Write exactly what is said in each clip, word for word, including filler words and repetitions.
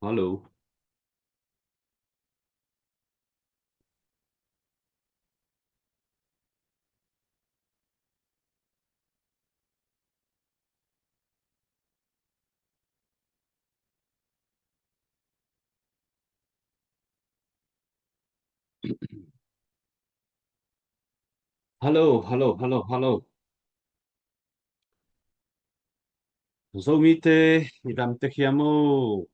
Hello. Hello, hello, hello, hello. Zomite, i dam tek hiam o?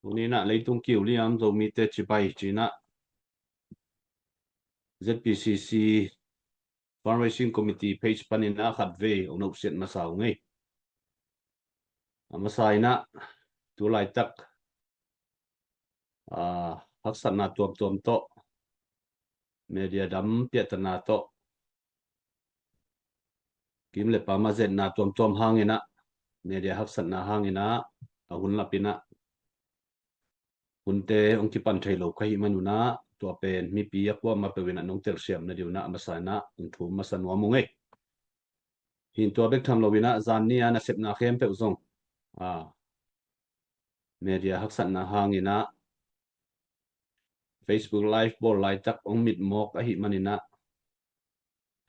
Tuni-in ah leitung kiu liam Zomite cibai ci-in ah Z P C C Fundraising Committee page panin ah khatvei hong nopsiat masa uh ngei. A masa-in ah tu laitak, aa, haksatna tuamtuam tawh, media dam piahtana tawh, kim le pam a zetna tuamtuam hangin ah, media haksatna hangin ah, a hun lapin ah hunte hong kipan thei lo ka hih manun ah, tua pen mipi a kuamah peuh in ah nong telsiam nading un ah a masa-in ah hong thum masa nuam uh ngei. Hi in tua bek tham loin ah zan ni-a nasepna khempeuh zong, aa, media haksatna hangin ah Facebook Live bawl laitak hong mitmawk ahih manin ah,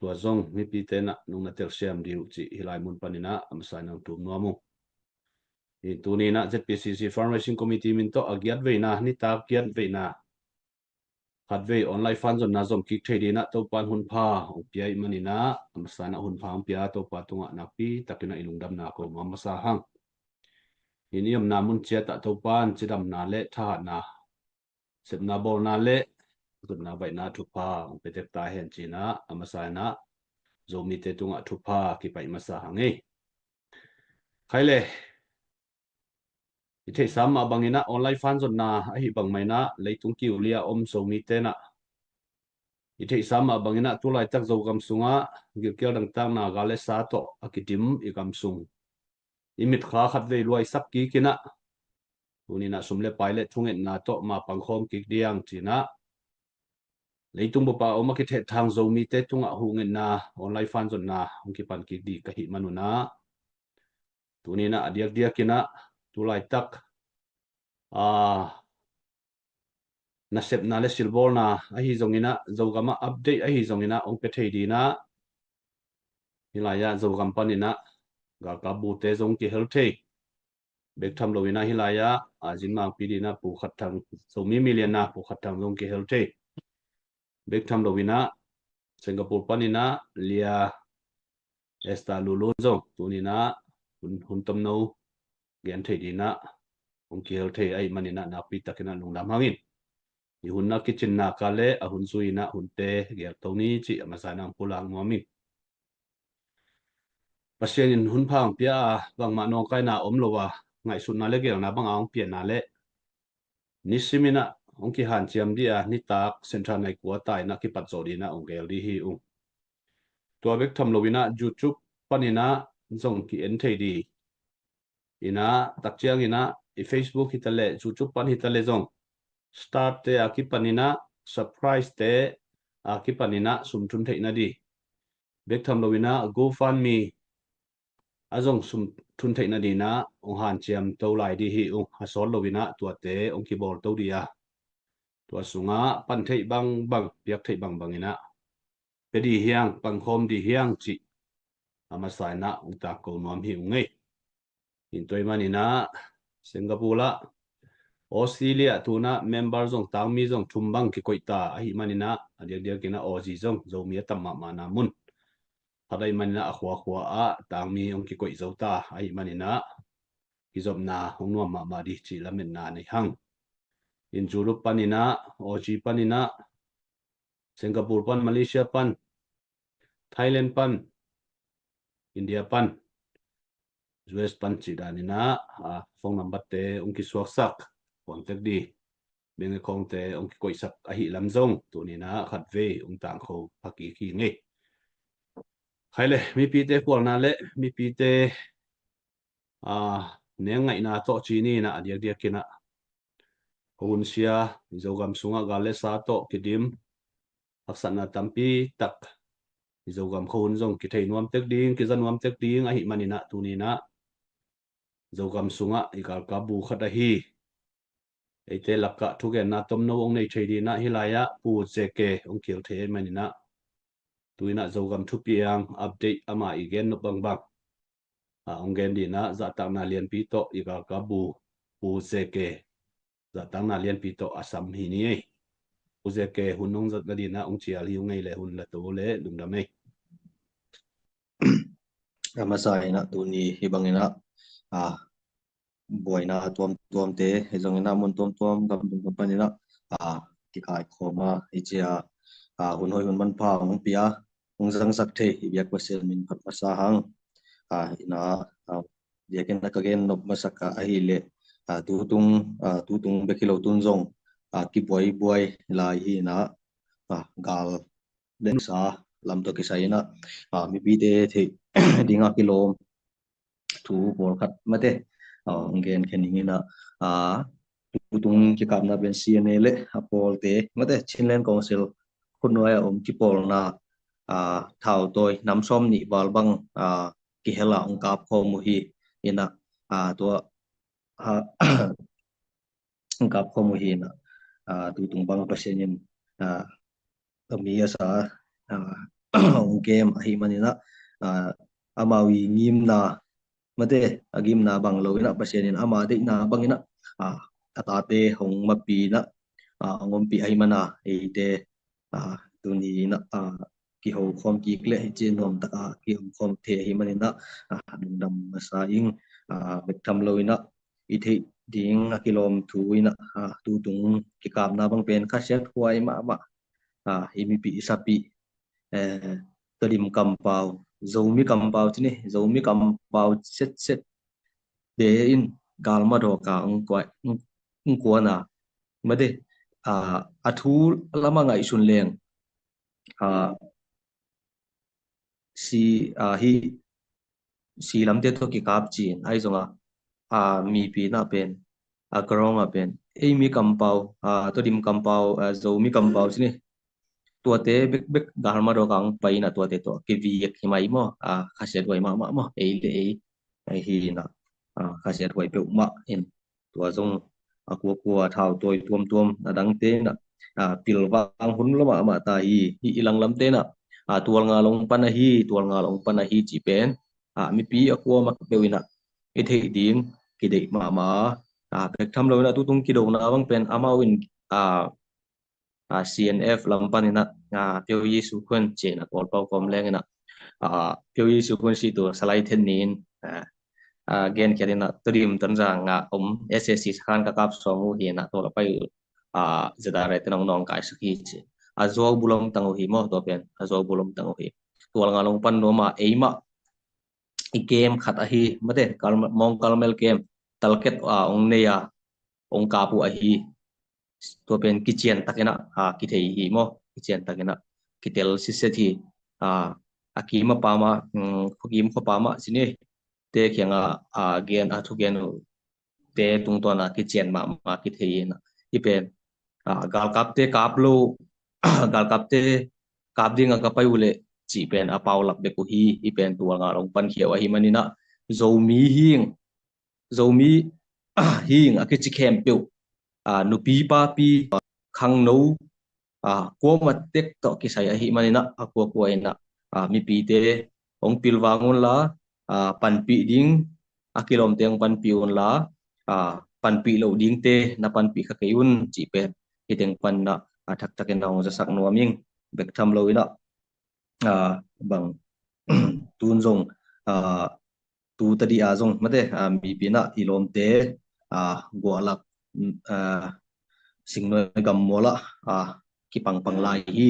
tua zong mipite in ah nong na telsiam ding uh cih hih lai mun panin ah a masa-in ah hong thum nuam uh. Hi in tuni-in ah Z P C C Fundraising Committee min tawh a giat veina, nitak giat veina, khatvei online fund zonna zom kik thei dingin ah Topa'n hun pha hong pia ahih manin ah, a masa-in ah hun pha hong pia Topa tungah nakpi takin ah i lungdamna ko nuam masa hang. Hi in i omna mun ciat ah Topa'n cidamna le thahatna, sepna bawlna le zutna vaihna thupha hong pia tek ta hen ci-in ah a masa-in ah Zomite tungah thupha kipaih masa hang ei. Khai le, i theihsa mah bangin ah online fund zonna ahi bang mah in ah leitung kiu li-a om Zomite in ah, i theihsa mah bangin ah tu laitak Zogam sungah gilkial dangtakna gal le sa tawh a kidim i gam sung i mitkha khatvei luaisak kik in ah, tuni-in ah sum le pai le thungetna tawh mapang khawm kik ding ci-in ah, leitung bup a om a kithehthang Zomite tungah huhgenna online fund zonna hong kipan kik ding ka hih manun ah, tuni-in ah a diakdiakin ah tu laitak, aa, nasepna le silbawlna ahi zongin ah, Zogam ah update ahi zongin ah hong pia thei dingin ah, hih lai-ah Zogam panin ah galkap bute zong kihel thei. Bek tham loin ah hih lai-ah, aa, zinmangpi dingin ah Pu Khat Thang, Zomi Millionaire Pu Khat Thang zong kihel thei. Bek tham loin ah Singapore panin ah Lia Esther Lulun zong tuni-in ah hun, hun tomno gen thei dingin ah hong kihel thei ahih manin ah nakpi takin ah lungdam hang in, i hun a kicinna ka le a hun zui-in ah hunte gelto ni cih a masa-in ah hong pulak nuam ing. Pasian in hun pha hong pia a, bangmah nawngkaina om lo a, ngaihsutna le gelna bang a hong pianna le nisimin ah hong kihanciam ding a, nitak Central Night kua ta-in ah kipat zawh dingin ah hong gel ding hi ung. Tua bek tham loin ah YouTube panin ah zong ki-en thei ding in ah, tak ciangin ah i Facebook hi ta leh, YouTube pan hi ta leh zong, star-te a kipanin ah, subscribe-te a kipanin ah sum thun theih nading, bek tham loin ah GoFundMe a zong sum thun theih nadingin ah hong hanciam to lai ding hi ung. A sawt loin ah tuate hong kibawl to ding a, tua sungah pan theih bangbang, piak theih bangbangin ah pia ding hiang, pangkhawm ding hiang cih a masa-in ah hong tangko nuam hi ung ei. Hi in tua ahih manin ah Singapore ah, Australia ah tu-in ah member zong, tangmi zong thum bang kikoih ta ahih manin ah, a diakdiakin ah Aussie zong Zomi a tam mahmahna mun khat ahih manin ah a khuakhua ah tangmi hong kikoih zo ta ahih manin ah kizopna hong nuam mahmah ding cih lametna nei hang. Hi in Europe panin ah, Aussie panin ah, Singapore pan, Malaysia pan, Thailand pan, India pan, U S pan cih danin ah, aa, phone number-te hong kisuaksak, contact ding, bank account-te hong kikoihsak ahih lam zong tuni-in ah khatvei hong tangko pha kik hi ing ei. Khai le, mipite khualna le mipite, aa, nengngaihna tawh ci ni-in ah a diakdiakin ah khuahun sia, i Zogam sungah gal le sa tawh kidim, haksatna tampi tak i Zogam khuahun zong kithei nuam tek ding, kiza nuam tek ding ahih manin ah tuni-in ah Zogam sungah i galkap bu khat ahi. Eite lakah thugenna tomno hong nei thei dinah hih lai-ah Pu Zeke hong kihel thei ahih maninah tuinah Zogam thupiang update amah i gen nop bangbang a hong gen dinah zahtakna lianpi tawh i galkap bu Pu Zeke zahtakna lianpi tawh a sam hi ni ei. Pu Zeke hun hong zat nadinah hong cial hi ung ei le hun la to le lungdam ei. A masa inah tuni hi banginah a buaina tuamtuamte hi zonginah mun tuamtuam gam dungdung paninah a kikaikhawm a i cia a hun hoih hun manpha hong pia hong zangsak thei i biak Pasian min phat masa hang a inah a biakinn a ka gen nop masak a ahileh a tutung a tutung bek hi lo tun zong a kibuaibuai lai hi inah a gal lengsa lam tawh kisai inah a mipite theih dingah kilawm thu pawlkhat mate a hong gen khen ning inah a tutung kikapna pen C N A le a pawlte mate Chinland Council khutnuai a om kipawlna a thautawi nam sawm nih val bang a kihel a hong kap khawm uh hi inah a tua a hong kap khawm uh hi inah a tutung bang Pasian in a a mi a sa a hong kem ahih maninah a amau i ngimna mate a ngimna bang lo inah Pasian in ama deihna banginah a a tate hong mapi inah a hong ompih ahih mana eite a tuni inah a kiho khawm kik le hi ci nuam taka kiho khawm thei ahih maninah a lungdam masa ing a bek tham lo inah i theih ding a kilawm thu inah a tutung kikapna bang pen khasiat huai mahmah a i mipi i sapi eh, Tedim kampau Zomi kampau ci ni Zomi kampau setset de in galmadawka hong kuana made a a thu lama ngaihsun leng a si a hi si lamte tawh kikap cin ahi zonga a mipi na pen a ground a pen ei mi kampau a Tedim kampau a Zomi kampau ci ni tuate bekbek galmadawka hong pai na tuate tawh kiviek hi mai maw a khasiat huai mahmah maw ei le ei ahi na a khasiat huai peuhmah in tua zong a kuakua thautawi tuamtuam a dangte na a pilvang hun lo mahmah ta hi hi i langlamte na a tualnga long pan ahi tualnga long pan ahi ci pen a mipi a kuama peuh ina i theih ding kideih mahmah a pek tham lo ina tutung kidona bang pen amau in a a C N F lam pan ina a Pyo Yesu Khun ci ina Kawlpau kawm leng ina a Pyo Yesu Khun si tu salai then ni in a a gen khiat ina Tedim Tonzang a om S A C sakhan ka kap sawm uh hi ina tua la pai uh a zedare te nong nong kai sak hi ci a zuau bulong tang uh hi maw tua pen a zuau bulong tang uh hi tualnga long pan nuam a eimah i kem khat ahi mate Mawng Kalmel kem talket a ong nei a ong kap uh ahi tua pen kician tak ina a kithei hi maw kician tak ina kitel siset hi a a kim a pama khuakim khuapama ci ni te khianga a gen a thugen uh te tungtawn a kician mahmah kithei ina i pen a galkapte kap lo galkapte kap ding a ka pai uh leh cih pen a paulap bek uh hi i pen tualnga long pan khiau ahi manina Zomi hing Zomi hing a kici khempeuh a nupi papi khangno a kuama tek tawh kisai ahi manina a kuakua ina a mipite hong pilvang unla a panpih ding a kilawmte hong panpih unla a panpih loh dingte na panpih kha kei un cih pen hiteng panna a thaktakin a hong zasak nuam ing bek tham lo ina a bang tun zong a tu tadi a zong mate a mipi na i lawmte a guahlak a singnuai gammuala a kipangpang lai hi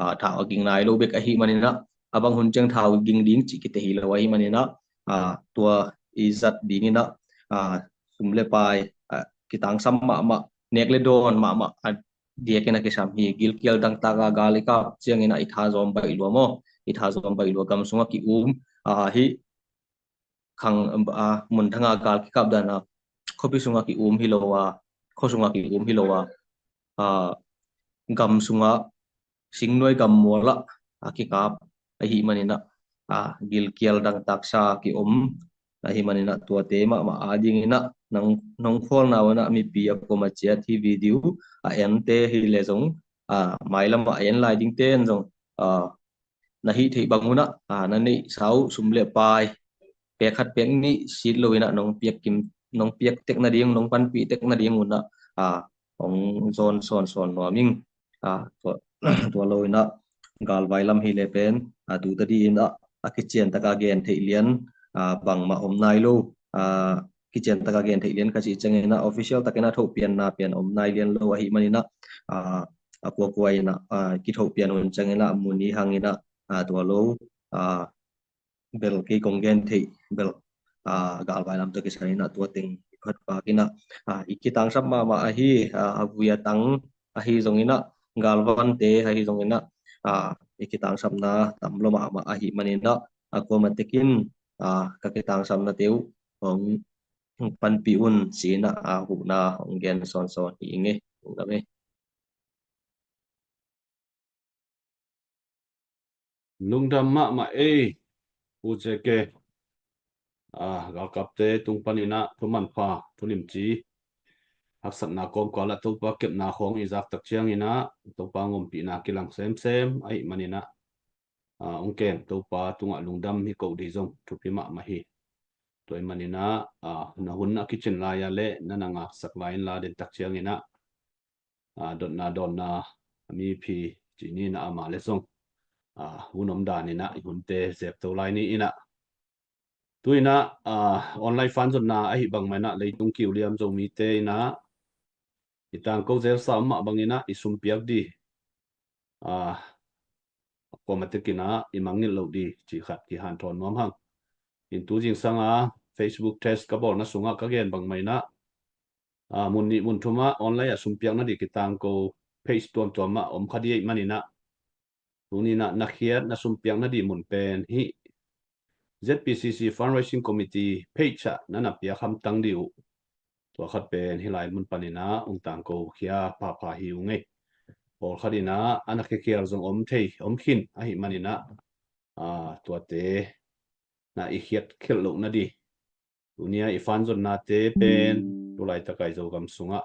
a thau a ging nai lo bek ahi manina a bang hun ciang thau ging ding cih kite hi lo ahi manina a tua i zat dingina a sum le pai a kitangsam mahmah nek le dawn mahmah a diakin a kisam hi gilkial dangtaka gal i kap ciangina i thazawm baih lua maw i thazawm baih lua gam sunga ki um a hi khang a munthanga gal kikap dana khuapi sunga ki um hi lo a khua sunga ki um hi lo a a gam sunga singnuai gammuala a kikap ahi manina a gilkial dangtaksa ki om Ahi maninah tuate mahmah a dinginah nong, nong khawlna unah mipi a kuama ciat hi video a ente hi le zong, a, mailamah a en lai dingte in zong, a, na hih theih bang unah, a, na neihsa uh sum le pai pek khat pek nih sit lo inah nong piak kim, nong piak tek nading, nong panpih tek nading unah, a, hong zawn sawnsawn nuam ing. A, tua, tua lo inah galvai lam hi le pen, a, tu tadi inah a kician taka gen theih lian, a, bangmah om nai lo. A, kician taka gen theih lian ka cih cianginah official takinah thohpianna pian om nai lian lo ahi maninah, a, a kuakua inah, a, kithohpian hun cianginah mun i hanginah, a, tua lo, a, bel kei kong gen theih bel, a, galvai lam tawh kisaninah tua teng khat pakinah, a, i kitangsap mahmah ahi, a, a vui a tang ahi zonginah galvante ahi zonginah, a, i kitangsapna tam lo mahmah ahi maninah a kuama tekin, a, ka kitangsapnate uh hong panpih un cinah, a, huhna hong gen sawnsawn hi ing e. Lungdam e. Lungdam mahmah ei. Pu J K, a, galkapte tung paninah thumanpha thulimci haksatna kawmkal ah Topa kepna khawng i zak tak cianginah Topa ngompihna kilang semsem ahi maninah, a, ong kem Topa tungah lungdam hi ko dih zong thupi mahmah hi. Tua ahi maninah, a, na hun a kicin lai a le na na ngaksak lai inla den tak cianginah, a, dotna dawnna a miphi ci ninah amah le zong, a, hun om daninah i hunte zepto lai ni inah. Tu inah, a, online fan zonna ahi bangmah inah leitung kiuliam Zomite inah i tangko zelsa om mah banginah i sumpiak dih, a, kuama tekinah i mangngilh loh dih cih khat kihanthawn nuam hang. In tu zingsanga Facebook test ka bawlna sungah ka gen bangmah inah, a, mun nih mun thumah online ah sumpiakna dih kitangko page tuamtuamah om kha dih ahi maninah tuninah na khiat na sumpiakna dih mun pen hih Z P C C Fundraising Committee page ah na na piak hamtang dih uh. Tua khat pen hih lai mun paninah ong tangko khia phapha hi ung ei. Pawlkhat inah a na khiakhial zong om thei om khin ahi maninah, a, tuate na i khiat khialh loh nadih. Tunia i fanzonnate pen tulaitak a i Zogam sungah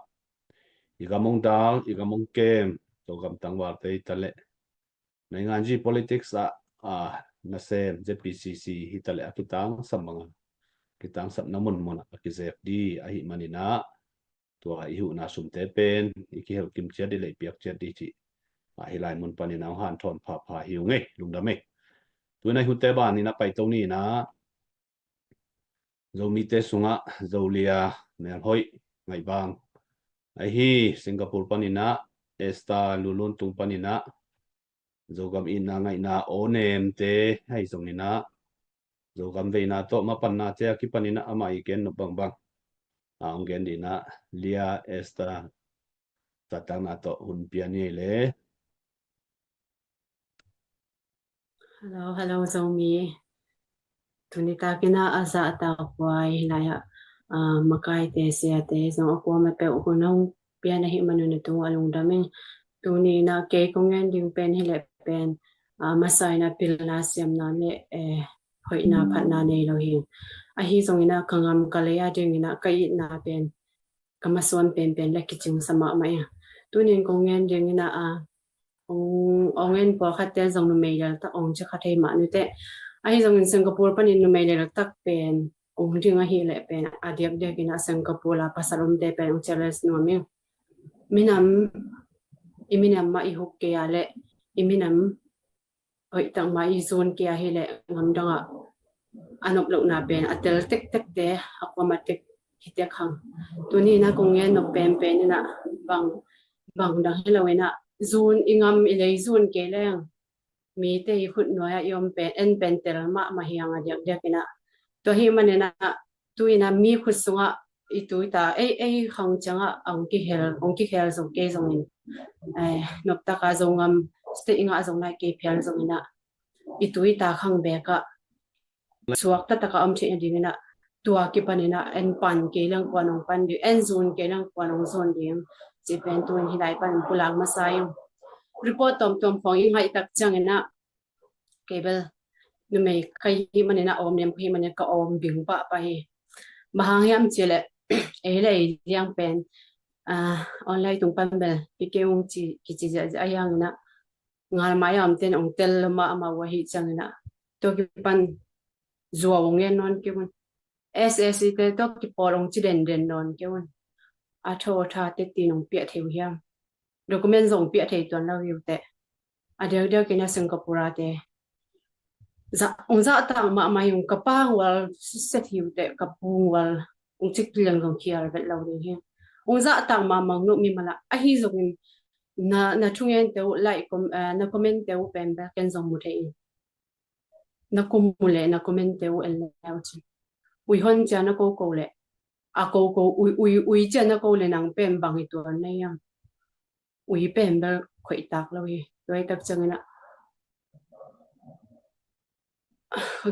i gam ong dal, i gam ong kem, Zogam tangvalte hi taleh nainganzi politics ah, a, nasem Z P C C hi taleh a kitangsam banga kitangsapna munmun ah a kizep dih ahi maninah tua i huhna sumte pen i kihelkim ciat dih le i piak ciat dih cih, a, hih lai mun paninah ong hanthawn phapha hi ung ei. Lungdam ei. Tuinah i hunte baninah paito ninah Zomite sungah Zolia Melhoih Ngaihbang ahi Singapore paninah Esther Lulun tung paninah Zogam itna ngaihna aw nemte ahi zonginah Zogam veina tawh mapannate a kipaninah amah i gen nop bangbang, a, ong gen dinah Lia Esther zattakna tawh hun pia ni le. Hello, hello Zomi. Tuni takinah a zahtak huai hilai ah, a, makaite siate zong a kuama peuh hun hong pian ahi manun a tung a lungdam ing. Tuni inah kei kong ngen ding pen hileh pen, a, masa inah pilna siamna le, eh, hoihna phatna nei lo hi. Ahi zonginah ka ngam ka lei a dinginah ka itna pen ka masuan penpen le kicingsa mahmah ing. Tunin kong ngen dinginah, a, ong, ong en pawlkhatte zong numei leltak ong ci kha thei mah nute. Ahi zongin Singapore panin numei leltak pen ong ding ahileh pen a diakdiak inah Singapore a pasal omte pen ong challenge nuam ing. Minam, i minam mah i huk kei a le i minam hoihtak mah i zun kei a hileh ngamdangah a nop lohna pen a tel tektekte a kuama tek hi tek hang. Tuni inah kong ngen nop penpen inah bang, bang dang hi lo inah zun i ngam i lei zun kei leng mite i khut nuai ah i om pen en pen tel mahmah hi hang a diakdiak inah. Tua hi maninah tu inah mi khut sungah i tuita ei, ei khang ciangah a ong kihel, ong kikhel zo kei zongin, eh, noptaka Zogam state i ngah zong nai kei phial zonginah i tuita khang bekah suak taktak a om theihna dinginah tua kipaninah en pan kei leng kuan ong pan ding, en zun kei leng kuan ong zun ding cih pen tuin hilai panin pulak masa ing. Report tuamtuam khawng i ngaihtak cianginah kei bel numei ka hih manin a awm liam ka hih manin ka awm bing pahpah hi. Bang hang hiam cih leh ei le ei liang pen online tung pan bel hi kei ung ci kici ziahziah a hiangin ah ngal mai a omten ong tel lo mahmah uh ahih ciangin ah tua kipan zuau ong ngen nawn kei un. S S C te tua kipawl ong ci denden nawn kei un. A tho a tha te tin ong piah thei uh hiam? Document zong piah thei tuan lo hi uh teh. A deuhdeuh kei na Singapore te ong zahtak mahmah hi ung. Ka pa ung val siset hi uh teh, ka pu ung val ong cik lian kong khial vet lo ding hi. Ong zahtak mahmah ung nuh mi mala ahi zongin na thungen te uh like na comment te uh pen bel ken zong mu thei in. Na kum uh leh na comment te uh en leu cin. Ui hon cia na koko leh a koko ui cia na ko leh nang pen bang hi tuan na hiam? Ui pen bel khoih tak lo hi. Tua hi tak ciangin ah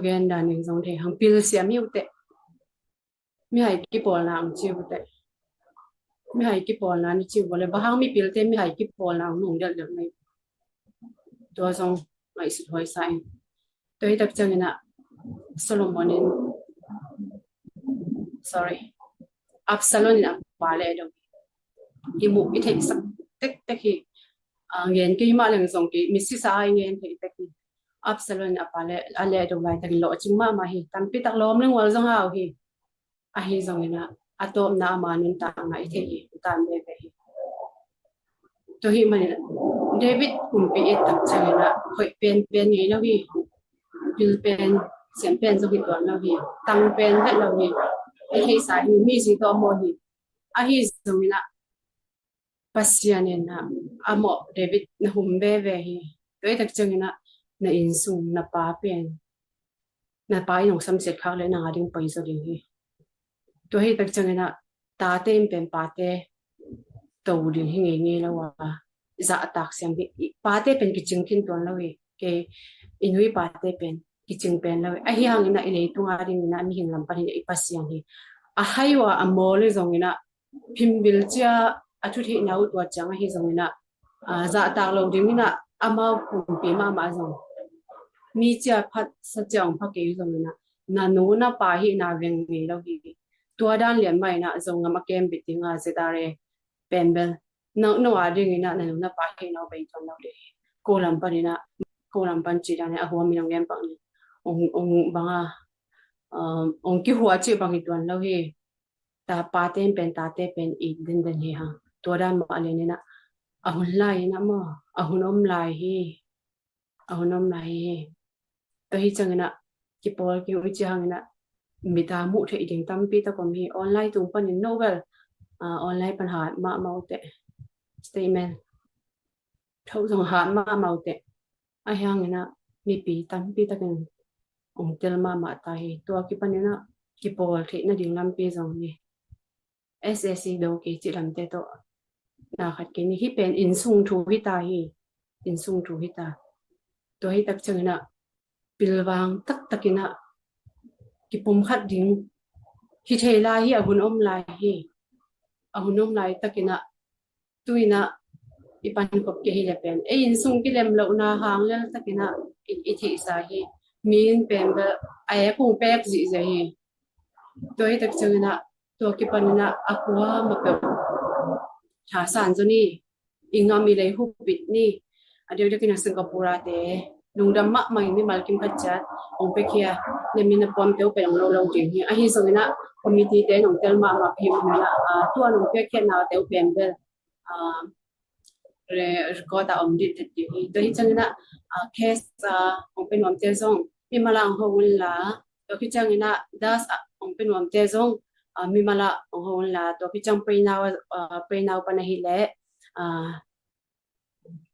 gen dan in zong thei hang pil siam hi uh teh. Mihai kipawlna ang ci uh teh. Mihai kipawlna ni ci uh le bang hang mipilte mihai kipawlna ang nung delhdelh mai. Tua zong ngaihsut huai sa in. Tua hi tak ciangin ah Solomon in, sorry, Absalom in a pa le a dong i muh i theihsak tektek hi. Ngen kei mah leng zong kei misisa a i ngen thei tek hi. Absalom in a pa le a le a dong laitakin lawhcing mahmah hi. Tampi tak lawm leng ual zong hau hi. Ahi zongin ah a tawpna ama nuntakna i thei hi. Utan veve hi. Tua hih manin David kumpi et tak ciangin ah hoih penpen ngei lo hi. Pil pen siam pen zong hi tuan lo hi. Tang pen vet lo hi. I theihsa hi. Mi zi tawh maw hi. Ahi zongin ah Pasian in ah a mawh David na hum veve hi. Tua hi tak ciangin ah na innsung na pa pen na pa in hong samsiat khak leh nang a ding poi zaw ding hi. Tua hi tak ciangin ah tate in pen pate to ding hi ngeingei lo a zahtak siam hi. Pate pen kicing khin tuan lo hi. Kei i nui pate pen kicing pen lo hi. Ahi hangin ah i leitung a dingin ah mihing lam panin i Pasian hi. A hai uh a a mawl hi zongin ah phimbil cia a thutheihna uh tua ciang ahi zongin ah zahtak lo dingin ah amau pumpi mahmah zong mi cia phat sa cia ong pha kei zongin ah na nu na pa hihna veng ngei lo hi. Tua dan lian mah in ah Zongam a kem bit ding a Z R A pen bel nang no a dingin ah na nu na pa hihna uh bei tuan lo ding hi. Ko lam panin ah ko lam pan ci dan in a huam in ong gen pak ni. Ong bang a ong kihua cih bang hi tuan lo hi. Ta pate in pen tate pen it denden hi hang. Tua dan mah lian in ah a hun lai in ah maw a hun om lai hi. A hun om lai hi. Tua hi ciangin ah kipawl ki ui ci hangin ah mit a muh theih ding tampi tak om hi. Online tung panin no bel online pan hat mahmah uh teh. Statement tho zong hat mahmah uh teh. Ahi hangin ah mipi tampi takin ong tel mahmah ta hi. Tua kipanin ah kipawl theih nading lampi zong ni. S S C do kei cih lamte tawh na khat kei ni. Hih pen innsung thu hi ta hi. Innsung thu hi ta. Tua hi tak ciangin ah pilvang taktakin ah kipumkhat ding hi thei lai hi. A hun om lai hi. A hun om lai takin ah tu in ah i pankop kei hi le pen ei innsung kilem lohna hang lel takin ah i theihsa hi. Mi in pen bel a ek hong pek zihziah hi. Tua hi tak ciangin ah tua kipanin ah a kuamah peuh thasan zaw ni. I ngam i lei hupit ni. A deuhdeuh in ah Singapore te lungdam mahmah in mimal kim khat ciat ong piakhia na min a puamte uh pen ong lo lo ding hi. Ahi zongin ah committee te in ong tel mahmah hi. Tua in ah tua in ong piakhia nate uh pen bel record a om dih tet dih hi. Tua hi ciangin ah case ong pe nuamte zong mimal ah ong ho un la. Tua hi ciangin ah das ong pe nuamte zong mimal ah ong ho un la. Tua hi ciang pray now, pray now pan ahi leh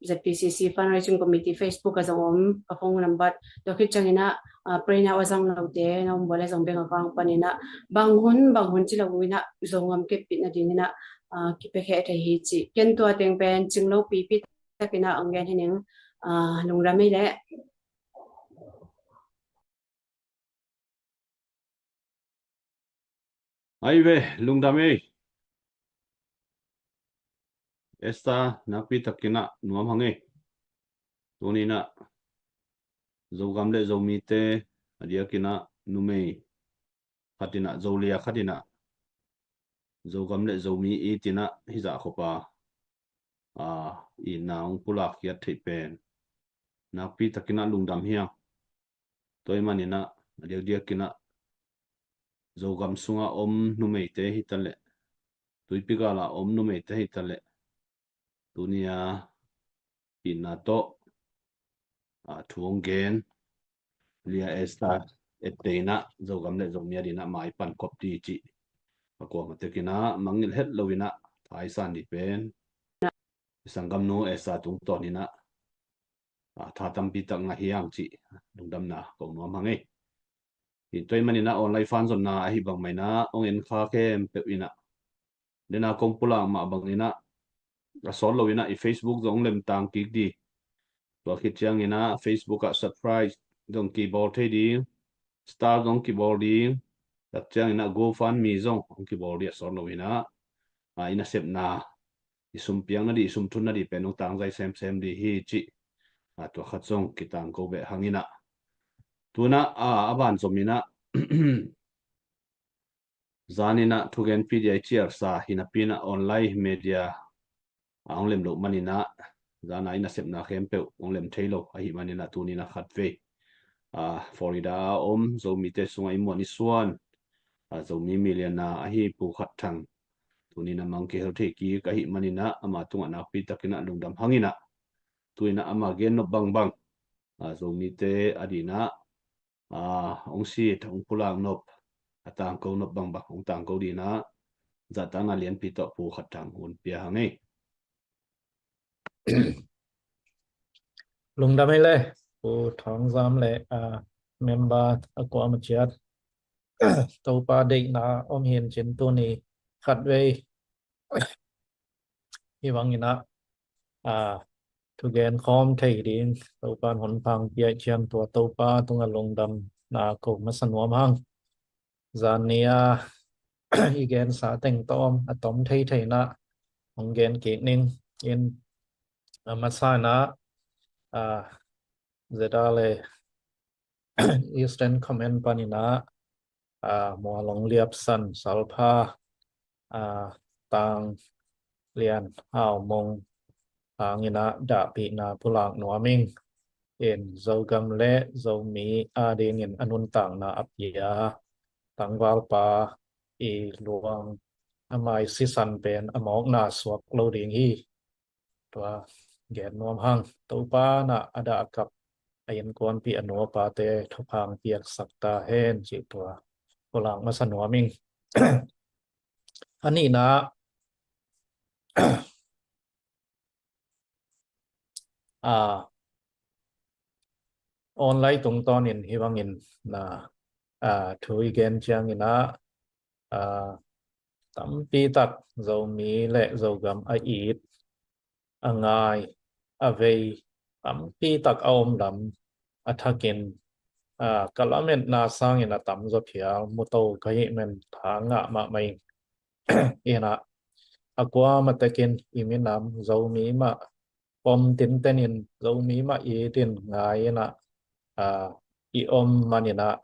Z P C C Fundraising Committee Facebook a zong om ka phone number. Tua hi ciangin ah pray now a zang lote na om bua le zong bank account panin ah bang hun bang hun ci lo in ah Zongam kepit nadingin ah kipiakhia thei hi ci. Ken tua teng pen cing lo pipi takin ah ong gen hi ning. Lungdam ei leh. Ai ve, lungdam ei. Esther, nakpi takin ah nuam hang ei. Tuni in ah Zogam le Zomite a diakinah numei khatinah Zolia khatinah Zogam le Zomi itinah hizah khopa a, i na hong pulak hiat theih pen nakpi takinah lungdam hiang. Tua ih maninah a diakdiakinah Zogam sunga om numeite hitaleh, tuipi gala om numeite hitaleh, tunia itna tawh a, thu hong gen Lia Esther etteinah Zogam le Zomi a dinah mai pan kop ti cih a kuamah tekinah mangngilh het loinah thaisan di pen i sanggamnu Esther tungtawninah a, tha tampi tak ngah hiang cih lungdamna ko nuam hang ei. Hi tua ih maninah online fan zonna ahi bang mainah hong en kha khempeuh inah dena kong pulak mah banginah a sawt loinah i Facebook zong lemtang kik di. Tua khit cianginah Facebook ah subscribe zong kibawl thei ding, star zong kibawl ding, tak cianginah GoFundMe zong hong kibawl di a sawt loinah a, i nasepna i sumpiang na di, i sumthun na di pen hong tangzai semsem di hi cih a, tua khat zong kitangko beh hanginah tunah a, a van zominah zaninah thugenpi dia i ciarsa hinapinah online media a hong lem loh maninah zana i nasepna khempeuh hong lem thei lo ahi maninah tuninah khatvei a, Florida a om Zomite sungah i muan i suan a, Zomi millionaire ahi Pu Khat Thang tuninah mang kihel thei kik ahi maninah ama tungah nakpi takinah lungdam hanginah tuinah ama gen nop bangbang a, Zomite a dinah a, hong sit hong pulak nop a, tangko nop bangbang hong tangko dinah zahtakna lianpi tawh Pu Khat Thang hun pia hang ei. Lungdam ei le Pu Thawng Zam le a, member a kuamah ciat Topa deihna om hin cin tuni khatvei hi banginah a, thugen khawm thei ding Topa in hun phang piaih ciang tua Topa tungah lungdamna ko masa nuam hang. Zan ni a i gensa teng tawm a tom thei theinah hong gen kik ning in a, masa inah a, zeda le Eastern Command paninah a, Mualong Liapsan Salpha a, Tang Lian Haumong hanginah dahpihna pulak nuam ing. In Zogam le Zomi a dingin a nuntakna a pia tangvalpa i luang a mai sisan pen a mawkna suak lo ding hi. Tua gen nuam hang. Topa na a dah a kap a innkuanpih a nu a pate thupha piaksak ta hen cih tua pulak masa nuam ing. A nihna a, online tungtawnin hi bangin na a, thu i gen cianginah a, tampi tak Zomi le Zogam a it a ngai a vei tampi tak a om lam a thakin a, ka lametna sangin a tamzaw phial muto ka hih man tha ngah mahmah ing. Inah a kuamah tekin i minam Zomi mah pom tintenin Zomi mah itin ngai inah a, i om maninah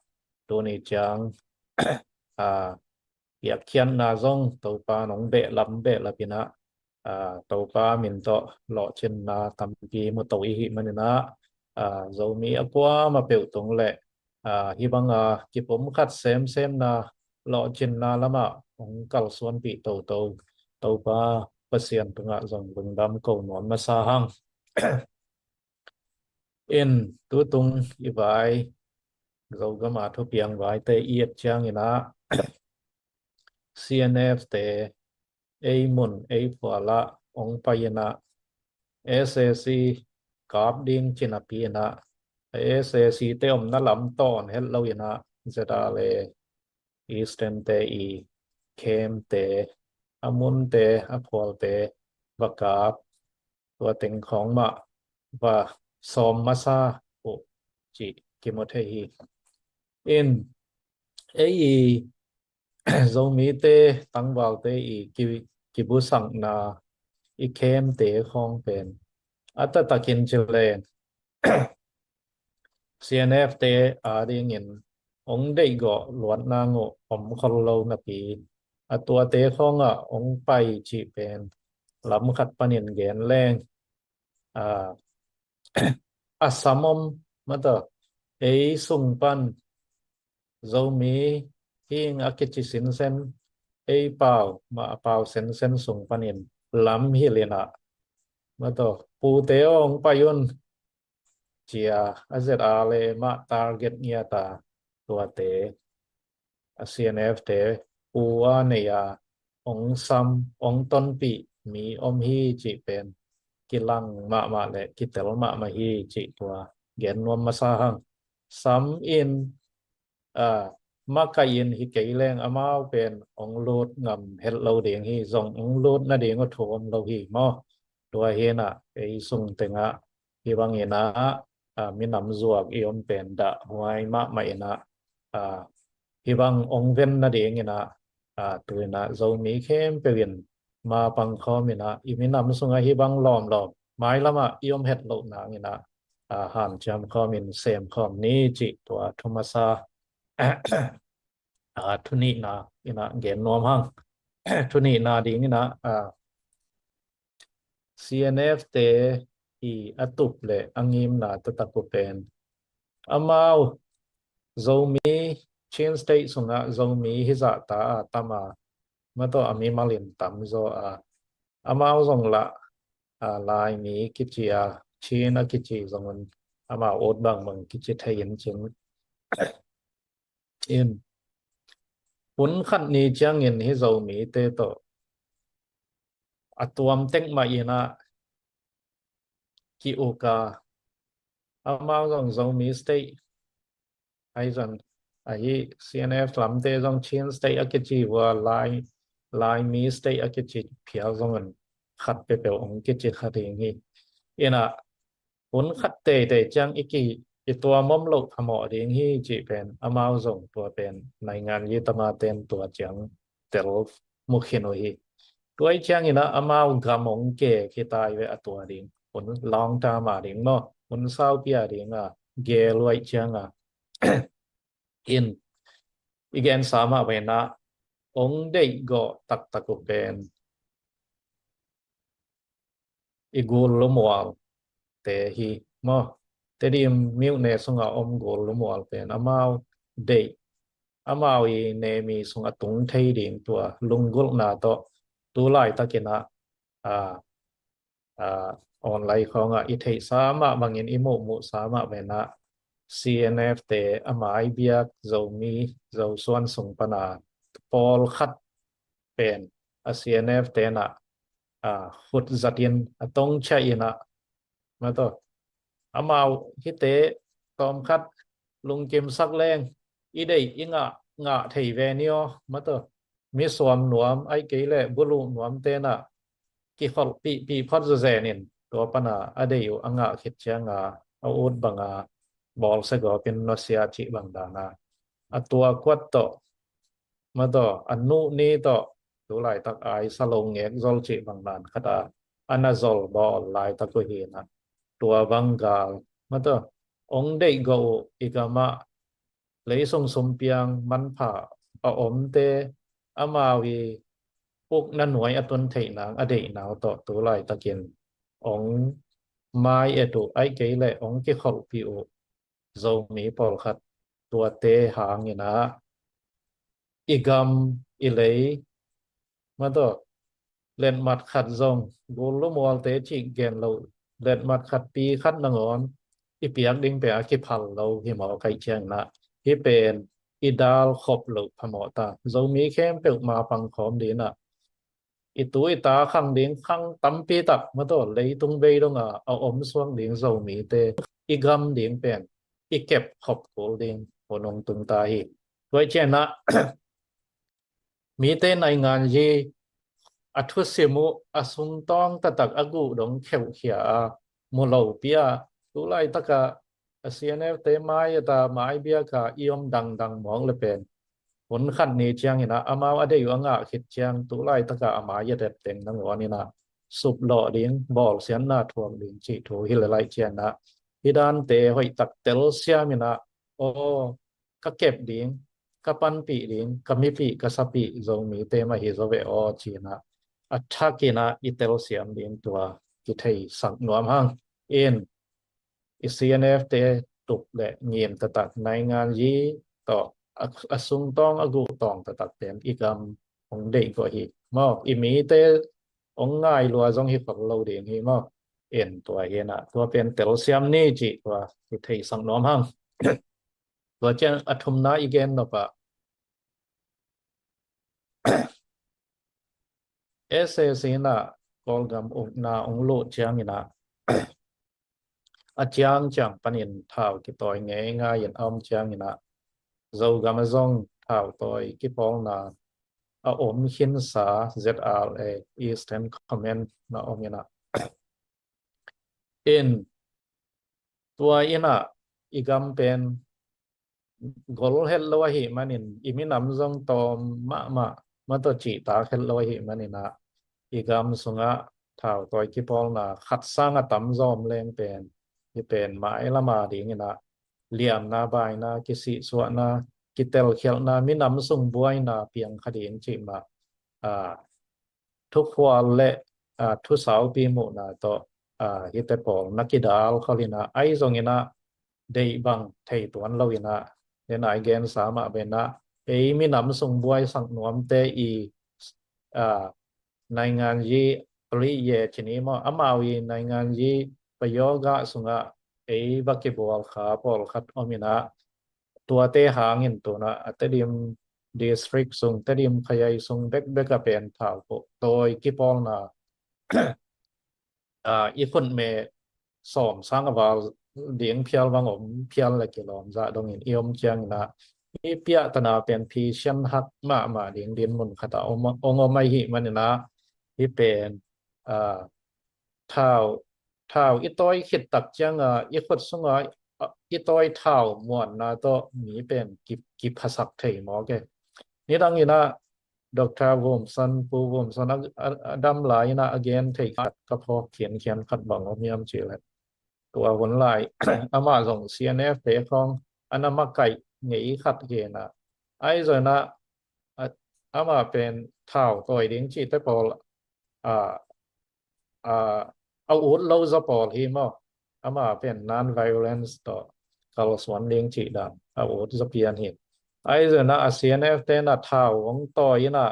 tuni ciang a, piakkhiatna zong Topa nong behlap behlap inah a, Topa min tawh lawhcinna tampi muto i hih maninah a, Zomi a kuamah peuh tung le a, hi banga kipumkhat semsemna lawhcinna lamah hong kalsuanpih toto Topa Pasian tungah zong lungdam ko nuam masa hang. In tutung i vai Zogama thupiang vaite i et cianginah C N F te ei mun ei phualah hong pai inah S A C kap ding cinapi inah S A C te omna lam tawn het lo inah Z R A Eastern te i camp te a munte a phualte va kap tua teng khawng mah va sawm masa uh cih kimu thei hi. In ei i Zomite tangvalte i ki, kibusakna i camp te khawng pen a taktakin ci leng C N F te adingin hong deihgawh luatna uh om khol lo napi, a tuate khawngah hong pai cih pen lam khat panin gen leng, a, a sam om, mataw, ei sung pan Zomi hing a kici sinsen, ei pau mah a pau sensen sung panin lam hilh in ah, mataw, pute aw hong pai un, ci-a a zet a le mah target ngiat a, tuate, a C N F te pu a nei a hong sam, hong tonpih mi om hi cih pen kilang mahmah le kitel mahmah hi cih tua gen nuam masa hang. Sam in, a, makaih in hi kei leng amau pen hong lut ngam het lo ding hi, zong hong lut nading uh thu om lo hi maw. Tua hi in ah ei sung tengah hi bangin ah, a, minam zuak i om pen dahhuai mahmah in ah, a, hi bang hong ven nadingin ah, a, tu in ah Zomi khempeuh in ma pang khawm in ah, i minam sungah hi bang lawmlawm mailamah i om het loh nangin ah, a, hanciam khawm in sem khawm ni cih tua thu masa, a, thu nihna in ah gen nuam hang. Thu nihna dingin ah, a, C N F te i a tup le a ngimna taktak uh pen amau Zomi, Chin State sungah Zomi hizahta a tam a, mataw, a mimal in tamzaw a, amau zong lah, a, Laimi kici a, Chin a kici zong un, amau ut bangbang kici thei in cin in, hun khat ni ciangin hi Zomite tawh a tuam tek mah in ah ki-uk a, amau zong Zomi State, ahi zong, ahi C N F lamte zong Chin State a kici uh a, Lai, Laimi State a kici phial zong un khat peuhpeuh hong kici kha ding hi. In ah hun khat teitei ciang i ki, i tuam om loh phamawh ding hi cih pen amau zong tua pen naingan yi tama ten tua ciang tel mu khin uh hi. Tua ih ciangin ah amau gam hong ke khi tai ve a tua ding, hun long term a ding maw, hun saupi a ding a gel uh ih ciang a, in i gensa mah ve in ah hong deihgawh taktak uh pen i gul lumual te hi maw. Tedim miuhne sungah om gul lumual pen amau deih, amau i nemi sung a tung thei ding tua lunggulhna tawh tu laitakin ah, a, a, online khawngah i theihsa mah bangin, i muhmuhsa mah ve in ah C N F te a mai biak Zomi, Zosuan sung pan a pawlkhat pen a C N F te in ah, a, khut zatin a tongcia in ah, mataw, amau hihte tawmkhat lungkimsak leng i deih i ngah, ngah thei ve ni aw, mataw, mi suam nuam, aih kei leh buluh nuamte in ah kikholhpihpih phot zawzen in, tua pan a a deih uh a ngah khit ciang a, a ut bang a bawlsia gawp in nusia cih bang dan a, a tua kuat tawh, mataw, a nuh ni tawh tu laitak aisa lo ngek zol cih bang dan khat a, a na zol bawl laitak uh hi in ah, tua bang gal, mataw, hong deihgawh uh i gam ah leisung sumpiang manpha a omte, amau i ukna nuai a tun theih nang a deih nau tawh tu laitakin hong mai et uh, aih kei leh hong kikholhpih uh Zomi pawlkhat, tuate hangin ah i gam, i lei, mataw, letmat khat zong, gul lumualte cih gen lo, letmat khat, pi khat nangawn i piak ding pen a kiphal lo hi mawk ahih ciangin ah, hih pen i dal khop loh phamawh ta. Zomi khempeuh ma pang khawm ding in ah, i tu i ta khang ding khang tampi tak, mataw, leitung bei dong a a om suak ding Zomite i gam ding pen i kep khop kul ding hun hong tung ta hi. Tua ih ciang ah mite naingan yi a thusim uh a sungtawng taktak a guh dong kheuhkhia a, mu lopi a, tu laitak a, a C N F te mai et a, mai biak a i om dangdang mawk le pen, hun khat ni ciangin ah amau a deih uh a ngah khit ciang tu laitak a a mai et et teng nangawn in ah suplawh ding, bawlsiatna thuak ding cih thu hi le lai ciang ah, hih dante hoihtak telsiam in ah, aw, ka kep ding, ka panpih ding, ka mipih, ka sapih Zomite mah hi zaw ve aw ci in ah, a thak in ah i telsiam ding tua kitheisak nuam hang. In i C N F te tup le ngim taktak naingan yi tawh a, a sungtawng a guhtawng taktak pen i gam hong deih kawh hi maw. I mite hong ngai lua zong hi khol lo ding hi maw. In tua hi in ah tua pen telsiam ni cih tua kitheisak nuam hang. Tua ciang a thumna i gen nop ah S A C in ah Kawlgam ukna hong luh ciang in ah a ciangciang panin thau kitawi ngeingai in a om ciang in ah Zogam ah zong thau tawi kipawlna a om khinsa Z R A, Eastern Command na om in ah, in tua in ah i gam pen gol het lo ahih manin i minam zong tawm mahmah, mah tawh cihtak het lo ahih manin ah i gam sungah thau tawi kipawlna khat sang a tam zawm leng pen, i pen mailam a ding in ah liamna, baina, kisihsuahna, kitelkhialhna, minam sung buaina piang kha ding cih mah, a, thukhual le, a, thusaupi muhna tawh, a, hihte pawl na kidal khol in ah, ahi zong in ah deih bang thei tuan lo in ah, den ai gensa mah pen ah, ei minam sung buaisak nuamte i, a, naingan yi pali ye cini maw, amau i naingan yi payoga sungah ei va kibual kha pawlkhat om in ah, tuate hangin tu in ah a Tedim district sung, Tedim khayai sung bekbek a pen thau tawi kipawlna, a, i khutme sawm sang a val ding phial bang om phial le kilawm zah dongin i om ciang in ah, i piahtana pen phisian hak mahmah ding dinmun khat ah om, ong om ahih manin ah, hih pen, a, thau, thau i tawi khit tak ciang a i khut sungah, a, i tawi thau muanna tawh mi pen ki, kiphasak thei mawk e. Nidang in ah Doctor Vumson, Pu Vumson a, a, a dam lai in ah a gen thei khat ka phawk khiankhian khat bang om hiam cih leh, tua hun lai amah zong C N F te khawng a na makaih ngei khat hi in ah, ahi zong in ah, a, amah pen thau tawi ding cihte pawl, a, a, a ut lo zaw pawl hi maw. Amah pen non-violence tawh kalsuan ding cih dan a ut zaw pian hi. Ahi zong in ah a C N F te in ah thau hong tawi in ah,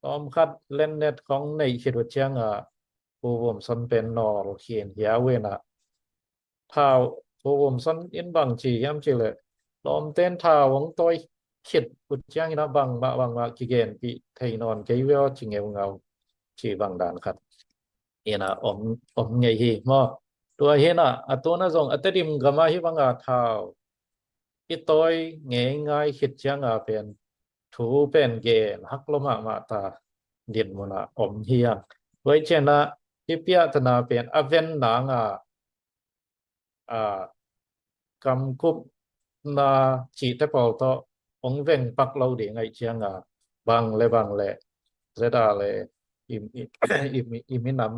tawmkhat lennet khawng neih khit uh ciang a, Pu Vumson pen nawl khin hiau in ah, thau, Pu Vumson in bang ci hiam cih leh, lawmten thau hong tawi khit uh ciang in ah bangmah bangmah kigenpih thei nawn kei ve aw ci ngeungau, ci bang dan khat in ah om, om ngei hi maw. Tua hi in ah a tu in ah zong a Tedim gam ah hih bang a thau i tawi ngeingai khit ciang a pen thu pen gen hak lo mahmah ta dinmun ah om hi hang. Tua hi ciang ah i piahtana pen a ven nang a, a, kamkupna cihte pawl tawh hong veng pak lo ding ahih ciang a, bang le bang le Z R A le i, i, i, i minam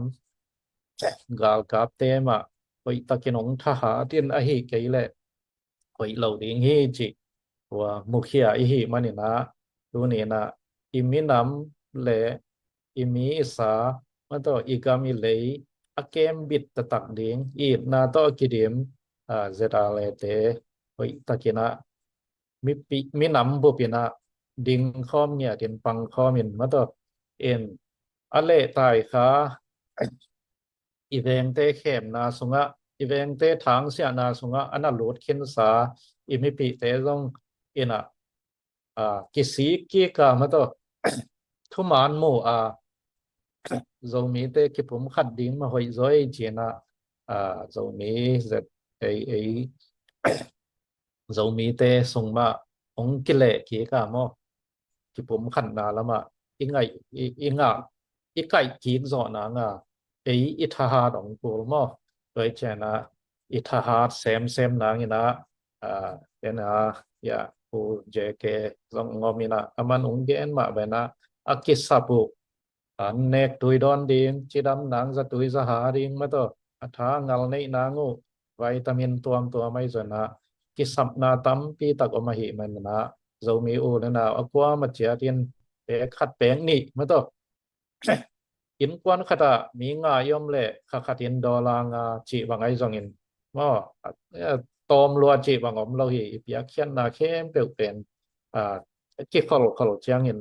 galkapte mah hoihtakin hong thahat in ahih kei leh hoih lo ding hi cih tua mukhia i hih manin ah, tuni in ah i minam le i mi i sa, mah tawh i gam i lei a kembit taktak ding, i itna tawh a kidim, a, Z R A te hoihtakin ah mipi, minam bup in ah ding khawm ngiat in pang khawm in, mah tawh in a lehtai kha i vengte khemna sungah, i vengte thangsiahna sungah a na lut khinsa i mipihte zong in ah, a, kisik kik a, mah tawh thuman mu a, Zomite kipumkhat ding mah hoih zaw ei ci in ah, a, Zomi zet ei, ei Zomite sung mah hong kileh kik a maw, kipumkhatna lamah i ngaih, i, i ngah, i kaih kik zawh nang a, ei i thahat hong kul maw. Tua hi ciang ah i thahat semsem nang in ah, a, en a, ya, Pu J K zong ngawm in ah, a man hong gen mah bang in ah, a kisap uh an nek tui dawn ding, cidam nang zatui zaha ding, mah tawh a tha ngal neih nang uh vitamin tuamtuam ahi zongin ah kisapna tampi tak om ahih manin ah Zomi u le nau a kuamah ciat in pek khat pek nih mah tawh innkuan khat ah mi nga i om leh kha khat in dollar nga cih bang ahi zongin maw, tawm lua cih bang om lo hi. I piakkhiatna khempeuh pen kikholhkholh ciangin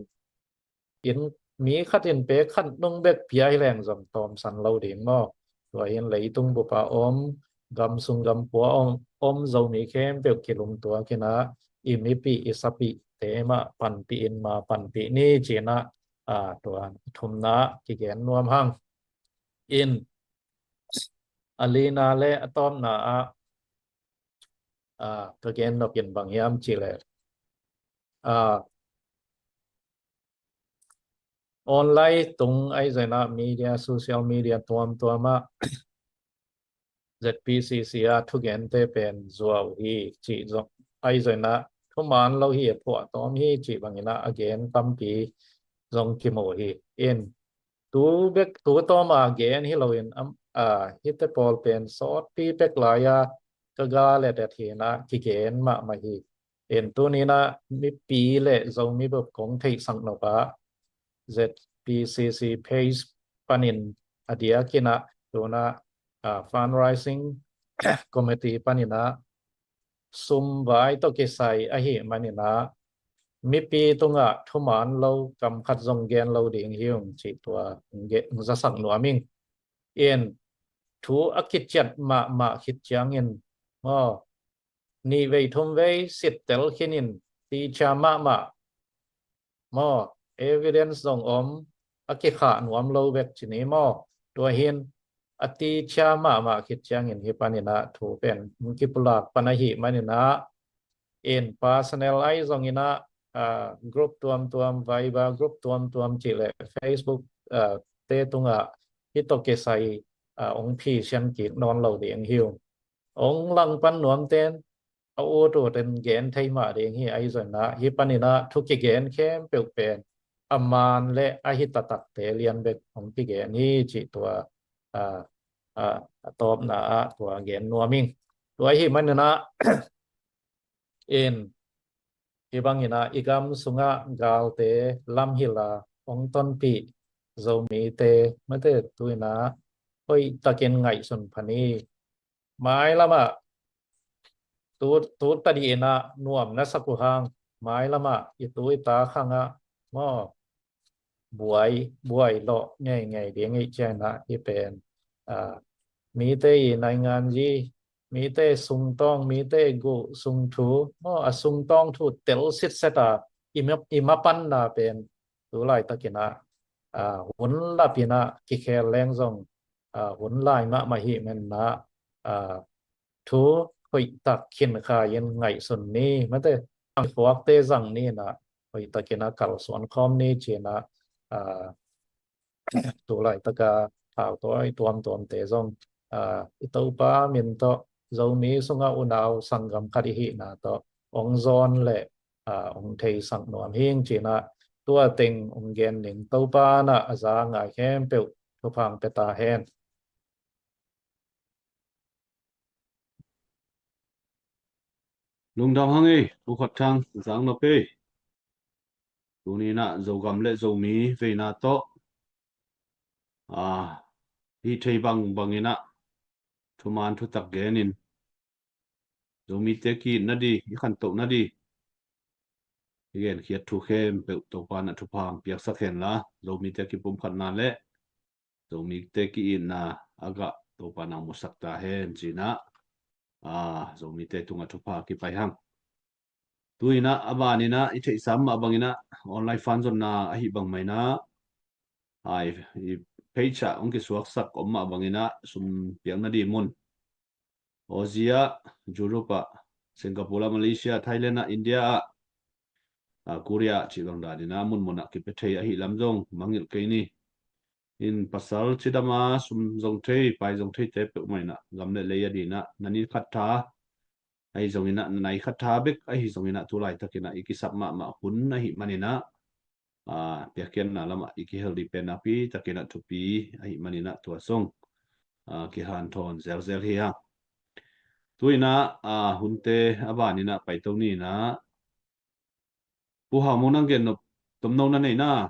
in mi khat in pek khat nung bek pia hi leng zong tawmsan lo ding maw. Tua hi in leitung bup a om, gam sung gam pua om, om Zomi khempeuh kilungtuak in ah i mipih i sapih te mah panpih in ma panpih ni ci-in ah tua thumna kigen nuam hang. In a lina le a tawpna ah ka gen nop in bang hiam cih leh online tung ahi zongin ah media, social media tuamtuam ah ZPCC a thugente pen zuau hi cih zong ahi zongin ah thuman lo hi, a phuahtawm hi cih bangin ah a gen tampi zong kimu hi. In tu bek tu tawm a gen hi loin hihte pawl pen sawtpi pek lai a ka ga le det hi in ah kigen mahmah hi. In tuni in ah mipi le Zomi bup kong theihsak nop ah ZPCC page panin a diakin ah tu in ah fundraising committee panin ah sum vai tawh kisai ahih manin ah mipi tungah thuman lo kam khat zong gen lo ding hi ung cih tua hong zasak nuam ing. In thu a kiciat mahmah khit ciangin maw, nih vei thum vei sittel khin in ticia mahmah maw, evidence zong om, a kikhah nuam lo bek ci ni maw. Tua hi in a ticia mahmah khit ciangin hih panin ah thu pen hong kipulak pan ahih manin ah in personal ahi zongin ah group tuamtuam, Viber group tuamtuam cih leh Facebook te tungah hih tawh kisai hong phisian kik nawn lo ding hi ung. Hong langpan nuamten a ut ut in gen thei mah ding hi. Ahi zongin ah hih panin ah thu kigen khempeuh pen a man le a hi taktakte lian bek hong kigen hi cih tua a tawpna ah tua gen nuam ing. Tua ahih manin ah in hih bangin ah i gam sungah galte lamhilh a hong tonpih Zomite mate tu in ah hoihtakin ngaihsun pha ni. Mailam ah tu, tu tadih in ah nuam na sak uh hang mailam ah i tu i ta khang ah maw buai, buai lawh ngeingei ding ih ciangin ah hih pen mite i naingan zi, mite sungtawng, mite guh sung thu maw, a sungtawng thu tel sitset a i ma, i mapanna pen tu laitakin ah hun lapin ah kikhel leng zong hun lai mahmah hih manin ah thu hoihtak khin kha in ngaihsun ni mate, khuakte zang ni in ah hoihtakin ah kalsuan khawm ni ci-in ah tu laitaka thautawi tuamtuamte zong i Topa min tawh Zomi sungah unau sanggam khat i hihna tawh hong zawn le hong theisak nuam hing ci-in ah tua teng hong gen ning. Topa in ah a za ngai khempeuh thupha hong pia ta hen. Lungdam hang ei, Pu Khat Thang, zang nop ei. Tuni in ah Zogam le Zomi veina tawh a hih thei bangbang in ah thuman thutak genin Zomite ki-itna di, i khantohna di i genkhiat thu khempeuh Topa in ah thupha hong piaksak hen la, Zomite kipumkhatna le Zomite ki-itna a gah Topa in ah musak ta hen ci-in ah Zomite tungah thupha kipai hang. Tu in ah a ban in ah i theihsa mah bangin ah online fund zonna ahih bang mah in ah i page ah hong kisuaksak om mah bangin ah sum piakna di mun Aussie ah, Europe ah, Singapore ah, Malaysia, Thailand ah, India ah, Korea ah cih bang dan in ah munmun ah kipia thei ahih lam zong mangngilh kei ni. In pasal cidam a sum zong thei, pai zong theite peuhmah in ah gam le lei a dingin ah na ni khat tha ahi zongin ah, na nai khat tha bek ahi zongin ah tu laitakin ah i kisap mahmah hun ahih manin ah piakkhiatna lamah i kihel ding pen nakpi takin ah thupi ahih manin ah tua zong kihanthawn zelzel hi hang. Tu-in ah, a, hunte a banin ah paito ni in ah, Pu Hau Mung, nang gen nop tomno na nei na.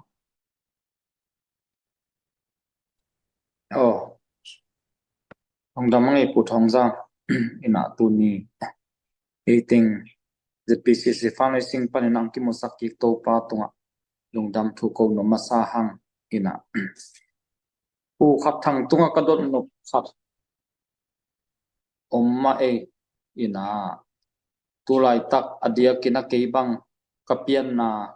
Oh, lungdam a ngei Pu Thawng Zang. In ah tuni ei teng Z P C C fundraising panin ah hong kimusak kik Topa tungah lungdam thu ko nuam masa hang. In ah Pu Khat Thang tungah ka dot nop khat om mah ei. In ah, tu laitak a diakin ah kei bang ka pianna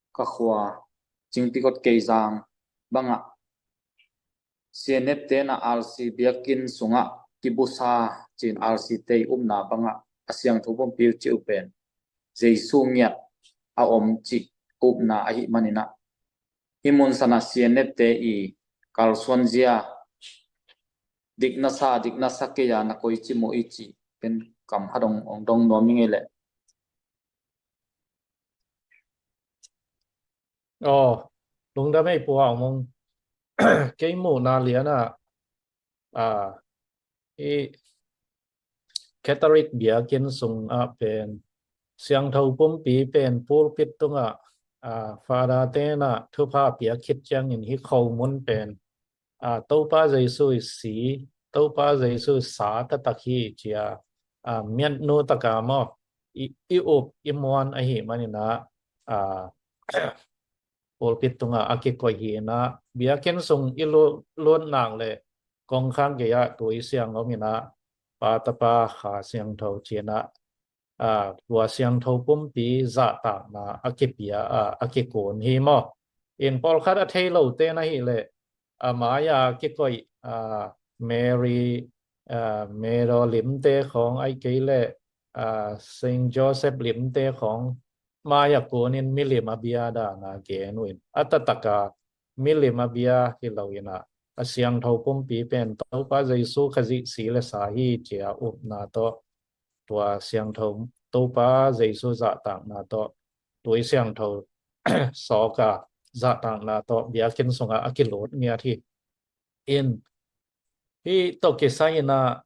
ka khua Cingpikot Keizang bangah C N F te in ah R C biakinn sungah kibusa ci-in R C te i upna bangah a siangtho pumpi uh cih uh pen Jesu ngiat a om cih upna ahih manin ah, hih mun sanah C N F te i kalsuanzia, dik na sa, dik na sa kei a, na koici mu i cih pen kam khat hong, hong dong nuam ing ei leh. Oh, lungdam ei Pu Hau Mung. Kei muhna lian ah, a, i Catholic biakinn sungah pen siangtho pumpi pen pulpit tungah, a, Father te in ah thupha piak khit ciangin hih khomun pen, a, Topa Jesu i si, Topa Jesu i sa taktak hi ci a, a, miatnu taka maw, i, i up i muan ahih manin ah, a, pulpit tungah a kikoih hi in ah, biakinn sung i lut, lut nak leh kongkhak gei ah tui siang om in ah, Pa, Tapa, Kha Siangtho ci-in ah, a, tua siangtho pumpi zahtakna a kipia, a, a kikun hi maw. In pawlkhat a thei lote na hih leh, a, mai-a kikoih, a, Mary, a, Medo limte khawng, ahih kei leh, a, Saint Joseph limte khawng mai-a kunin milim a bia dan a gen uh in, a taktak a milim a bia hi lo in ah, a siangtho pumpi pen Topa Jesu Khazih si le sa hi ci a upna tawh, tua siangtho, Topa Jesu zahtakna tawh, tui siangtho sawk a zahtakna tawh biakinn sungah a kilut ngiat hi. In, hih tawh kisai in ah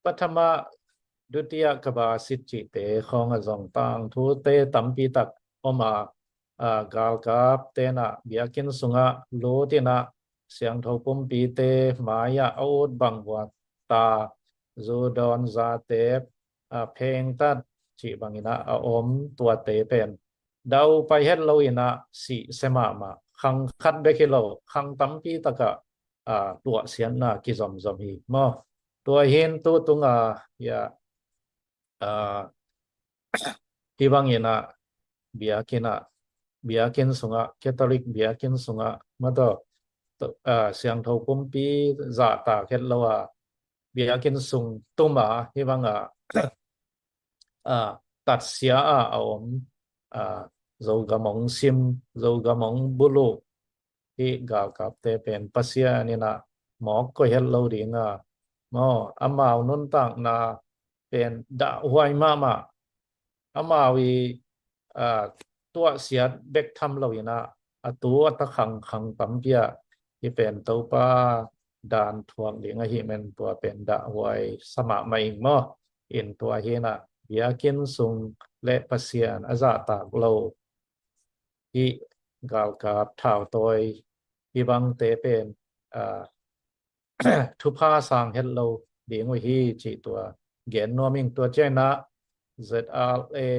Pathama Dutiya Kabbasit cihte khawng ah zong tangthute tampi tak om a, a, galkapte in ah biakinn sungah lut in ah siangtho pumpite mai-ah a ut bang uh a, ta, zu dawn, zatep, a, phengtat cih bangin ah a om tuate pen dau pai het lo in ah sihsia mahmah, khang khat bek hi lo, khang tampi takah, a, tuahsiatna kizomzom hi maw. Tua hi in tu tung a, ya, a, hih bangin ah biakinn ah, biakinn sungah, Catholic biakinn sungah maw, tua, a, siangtho pumpi zahtak het lo a, biakinn sung tum a, hih bang a, a, tatsia a, a om, a, Zogam hong sim, Zogam hong buluk, hih galkapte pen Pasian in ah mawk koih het lo ding a, maw, amau nuntakna pen dahhuai mahmah, amau i, a, tuahsiat bek tham lo in ah, a tu a ta khangkhang tampi ah, hih pen Topa dan thuak ding ahih man tua pen dahhuai sa mahmah ing maw. In tua hi in ah biakinn sung le Pasian a zahtak lo hih galkap thautawi hih bangte pen, a, thupha sang het lo ding uh hi cih tua gen nuam ing. Tua ciang in ah Z R A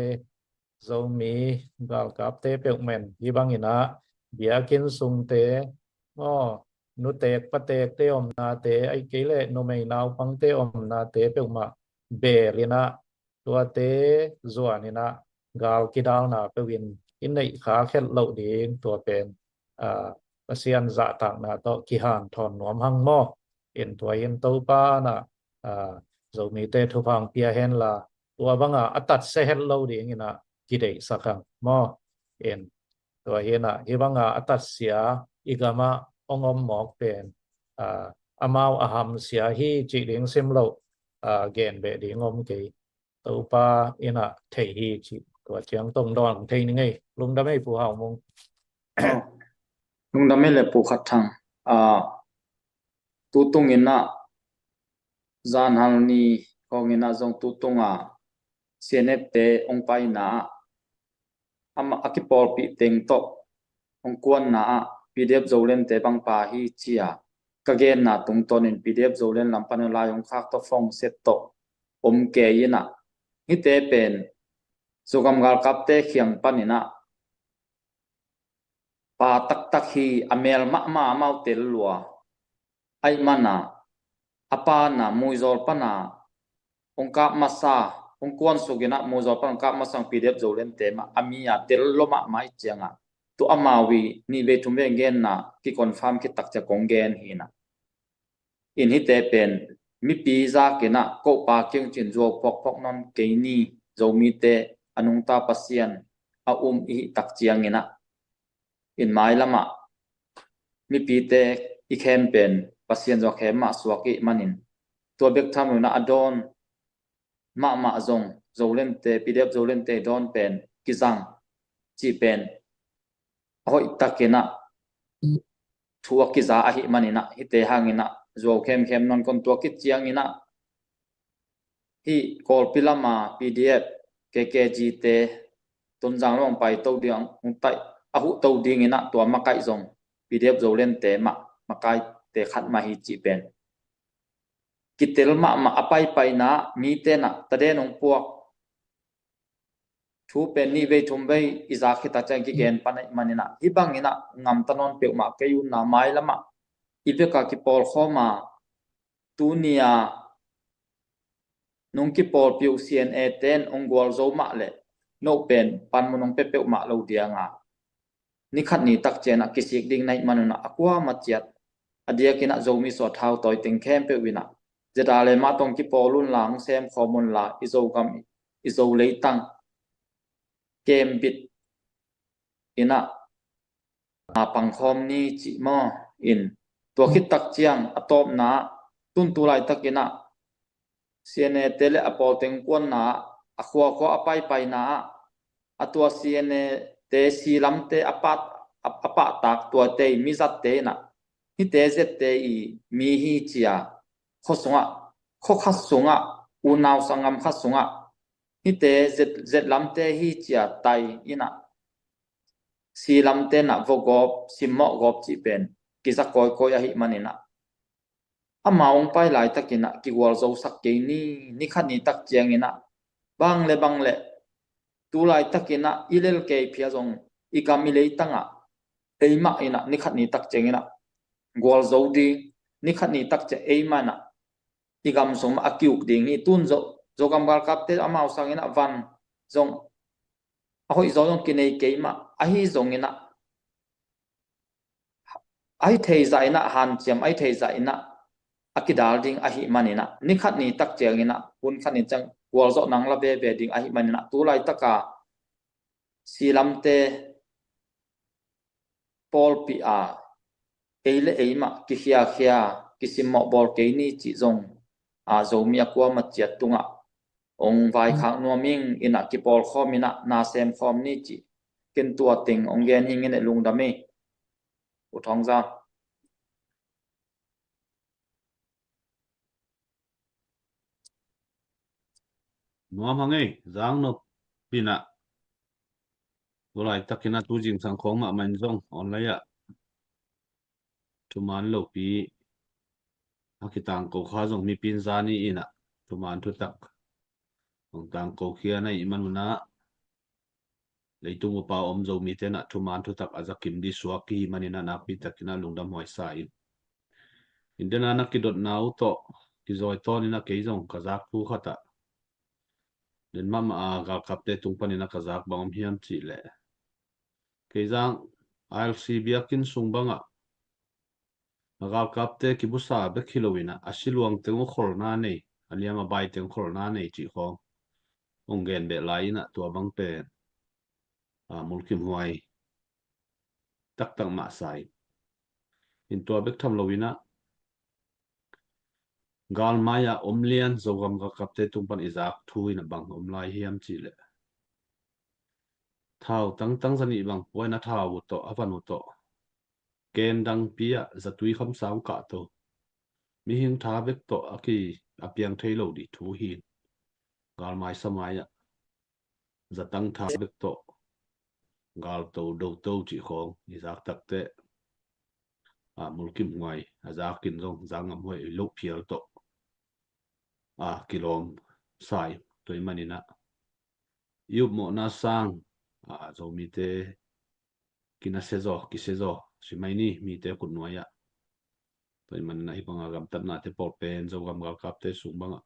Zomi galkapte peuhmah in hih bangin ah biakinn sungte, aw, nutek patekte omnate, ahih kei leh numei naupangte omnate peuhmah beel in ah tuate zuan in ah gal kidalna peuh in i neih khak het loh ding, tua pen, a, Pasian zahtakna tawh kihanthawn nuam hang maw. In tua in Topa in ah, a, Zomite thupha hong pia hen la, tua bang a a tatsia het lo ding in ah kideihsak hang maw. In tua hi in ah hih bang a a tatsia i gam ah hong om mawk pen, a, amau a hamsia hi cih ding sim loh, a, gen beh ding om kei. Topa in ah thei hi cih tua ciang tawh hong dawn thei ning ei. Lungdam ei Pu Hau Mung. Lungdam ei le Pu Khat Thang. A, tu tung in ah zanhal ni khawng in ah zong tu tungah C N F te hong paina ah, amah a kipawlpih teng tawh hong kuanna ah P D F Zoland te bang pha hi ci-a ka genna tungtawnin P D F Zoland lam pan lai hong khak tawh phone set tawh om kei in ah, hihte pen Zogam galkapte kiang panin ah pha taktak hi, a mel mahmah, amau tel lua. Ahih manin ah a pana Muizawl pana hong kap masa, hong kuansuk in ah Muizawl pana hong kap masa P D F Zoland te mah a mi a tel lua mahmah ahih ciangah, tu amau i nih vei thum vei genna kiconfirm khit tak ciang kong gen hi in ah. In hihte pen mipi zak in ah ko pa kiang cin zuau phawkphawk nawn kei ni, Zomite a nungta Pasian a um i hih tak ciangin ah, in mailam ah mipite i khem pen Pasian zuak khem mah suak i hih manin, tua bek tham lo in ah a dawn mahmah zong Zoland te, P D F Zoland te dawn pen kizang cih pen a hoih takin ah thu a kiza ahih manin ah, hihte hangin ah zuau khemkhem nawn kei un. Tua khit ciangin ah hih Kawlpi lam a P D F K K G te Tonzang lam pai to ding, hong tai, a huh to dingin ah tua makaih zong P D F Zoland te mah makaite khat mah hi cih pen kitel mahmah a paipaina ah mite in ah taden hong puak thu pen nih vei thum vei i zak khit tak ciang kigen pan ahih manin ah, hih bangin ah ngamta nawn peuhmah kei un la, mailam ah i vek a kipawlkhawm a, tuni a nong kipawlpih uh C N A te in hong gualzo mah leh no pen panmun hong pia peuhmah lo ding a, ni khat ni tak ciangin ah kisik ding na hih manun ah a kuamah ciat a diakin ah Zomi sung a thau tawi teng khempeuh in ah ZRA le mah tawh hong kipawl un la, hong semkhawm un la, i Zogam, i Zo leitang kembit in ah a pangkhawm ni cih maw? In tua khit tak ciang a tawpna ah, tun tu laitakin ah C N A te le a pawl teng kuanna ah, a khuakhua a paipaina ah, a tua C N A te, si lamte a pah, a, a pahtak tuate i mizatte in ah, hihte zette i mi hi ci-a, khua sungah, khua khat sungah, unau sanggam khat sungah hihte zet, zet lamte hi ci-a tai in ah, si lamte in ah vua gawp, simmawh gawp cih pen kiza kawikawi ahih manin ah, amau hong pai laitakin ah kigualzosak kei ni, ni khat ni tak ciangin ah, bang le bang le, tu laitakin ah i lel kei phial zong i gam i leitang ah eimah in ah ni khat ni tak ciangin ah gualzo ding, ni khat ni tak ciang eimah in ah i gam sung mah a ki-uk ding hi. Tun Zo, Zogam galkapte amau sangin ah van zong a hoih zaw zong kinei kei mah, ahi zongin ah, ahi thei zah in ah hanciam, ahi thei zah in ah a kidal ding ahih manin ah, ni khat ni tak ciangin ah, hun khat ni ciang gualzawh nang la veve ding ahih manin ah, tu laitak a si lamte pawlpi a, ei le ei mah kikhiakhia, kisimmawh bawl kei ni cih zong a, Zomi a kuamah ciat tungah hong vaikhak nuam ing in ah, kipawlkhawm in ah na semkhawm ni cih ken tua teng hong gen hi ing e, lungdam e. U Thawng Zau. Nuam hang ei, Zang Nop in ah tu laitakin ah tu zingsang khawng mahmah in zong online ah thuman lopi a kitangko kha zong mipi in zani in ah thuman thutak hong tangkokhia na hih manun ah, leitung upa om Zomite in ah thuman thutak a za kim ding suak i hih manin ah nakpi takin ah lungdam huaisa ing. India na kidotna uh tawh kizawi tawnin ah kei zong ka zak thu khat ah, den mahmah a galkapte tung panin ah ka zak bang om hiam cih leh, kei zang I L C biakinn sung bangah a galkapte kibusa bek hi loin ah, a siluang teng uh kholna nei, a liam a bai teng uh kholna nei cih khawng hong gen beh lai in ah, tua bang pen a, mulkimhuai taktak mah sa ing. In tua bek tham loin ah, galmai ah om lian Zogam galkapte tung pan i zak thu in ah bang om lai hiam cih leh, thau tangtang zanih bang puaina thau uh tawh, a van uh tawh, ken dangpi ah zatui khamsa hong kahto, mihing tha bek tawh a ki a piang thei lo dih thu hi. Gal mai sa mai ah zatang tha bek tawh gal to do to cih khawng i zak takte a mulkim huai a zakin zong zak ngam huai i loh phial tawh a kilawm sai. Tua i maninah i upmawhna sang a Zomite kina sezaw kise zaw si mai ni mite kut nuai ah. Tua i maninah hi banga gamtatnate pawl pen Zogam galkapte sung bangah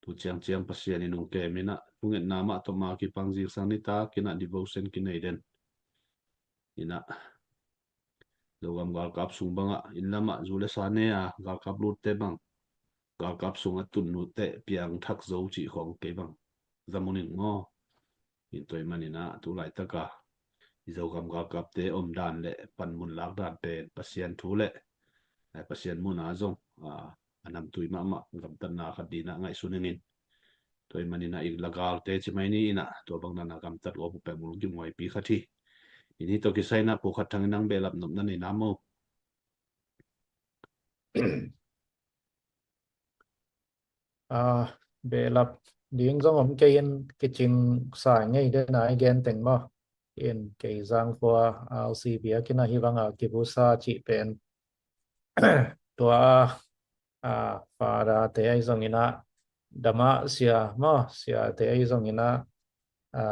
tu ciangciang Pasian in ung keminah thungetna mah tawh ma kipang zingsang nitak inah devotion kinei den inah Zogam galkap sung bangah inn lamah zu le sa ne a galkap lutte bang galkap sungah tun lutte piang thak zo cih khawng kei bang zamuning maw? In tua i maninah tu laitaka i Zogam galkapte om dan le panmun lak dan pen Pasian thu le Pasian muna zong a namtui mahmah gamtatna khat dinah ngaihsun ingin tua i maninah i lagalte ci mai ni inah tua bang dana gamtat uapu pek mulkim huaipi khat hi. In hi tawh kisai inah pu khat thang inang behlap nopna nei nam maw? Behlap ding zong om kei in kicing sa ngei dena i gen teng maw? In kei zangkhua alsi biakina hi banga kibusa cih pen tua a fada te ahi zongina dama sia maw sia te ahi zongina a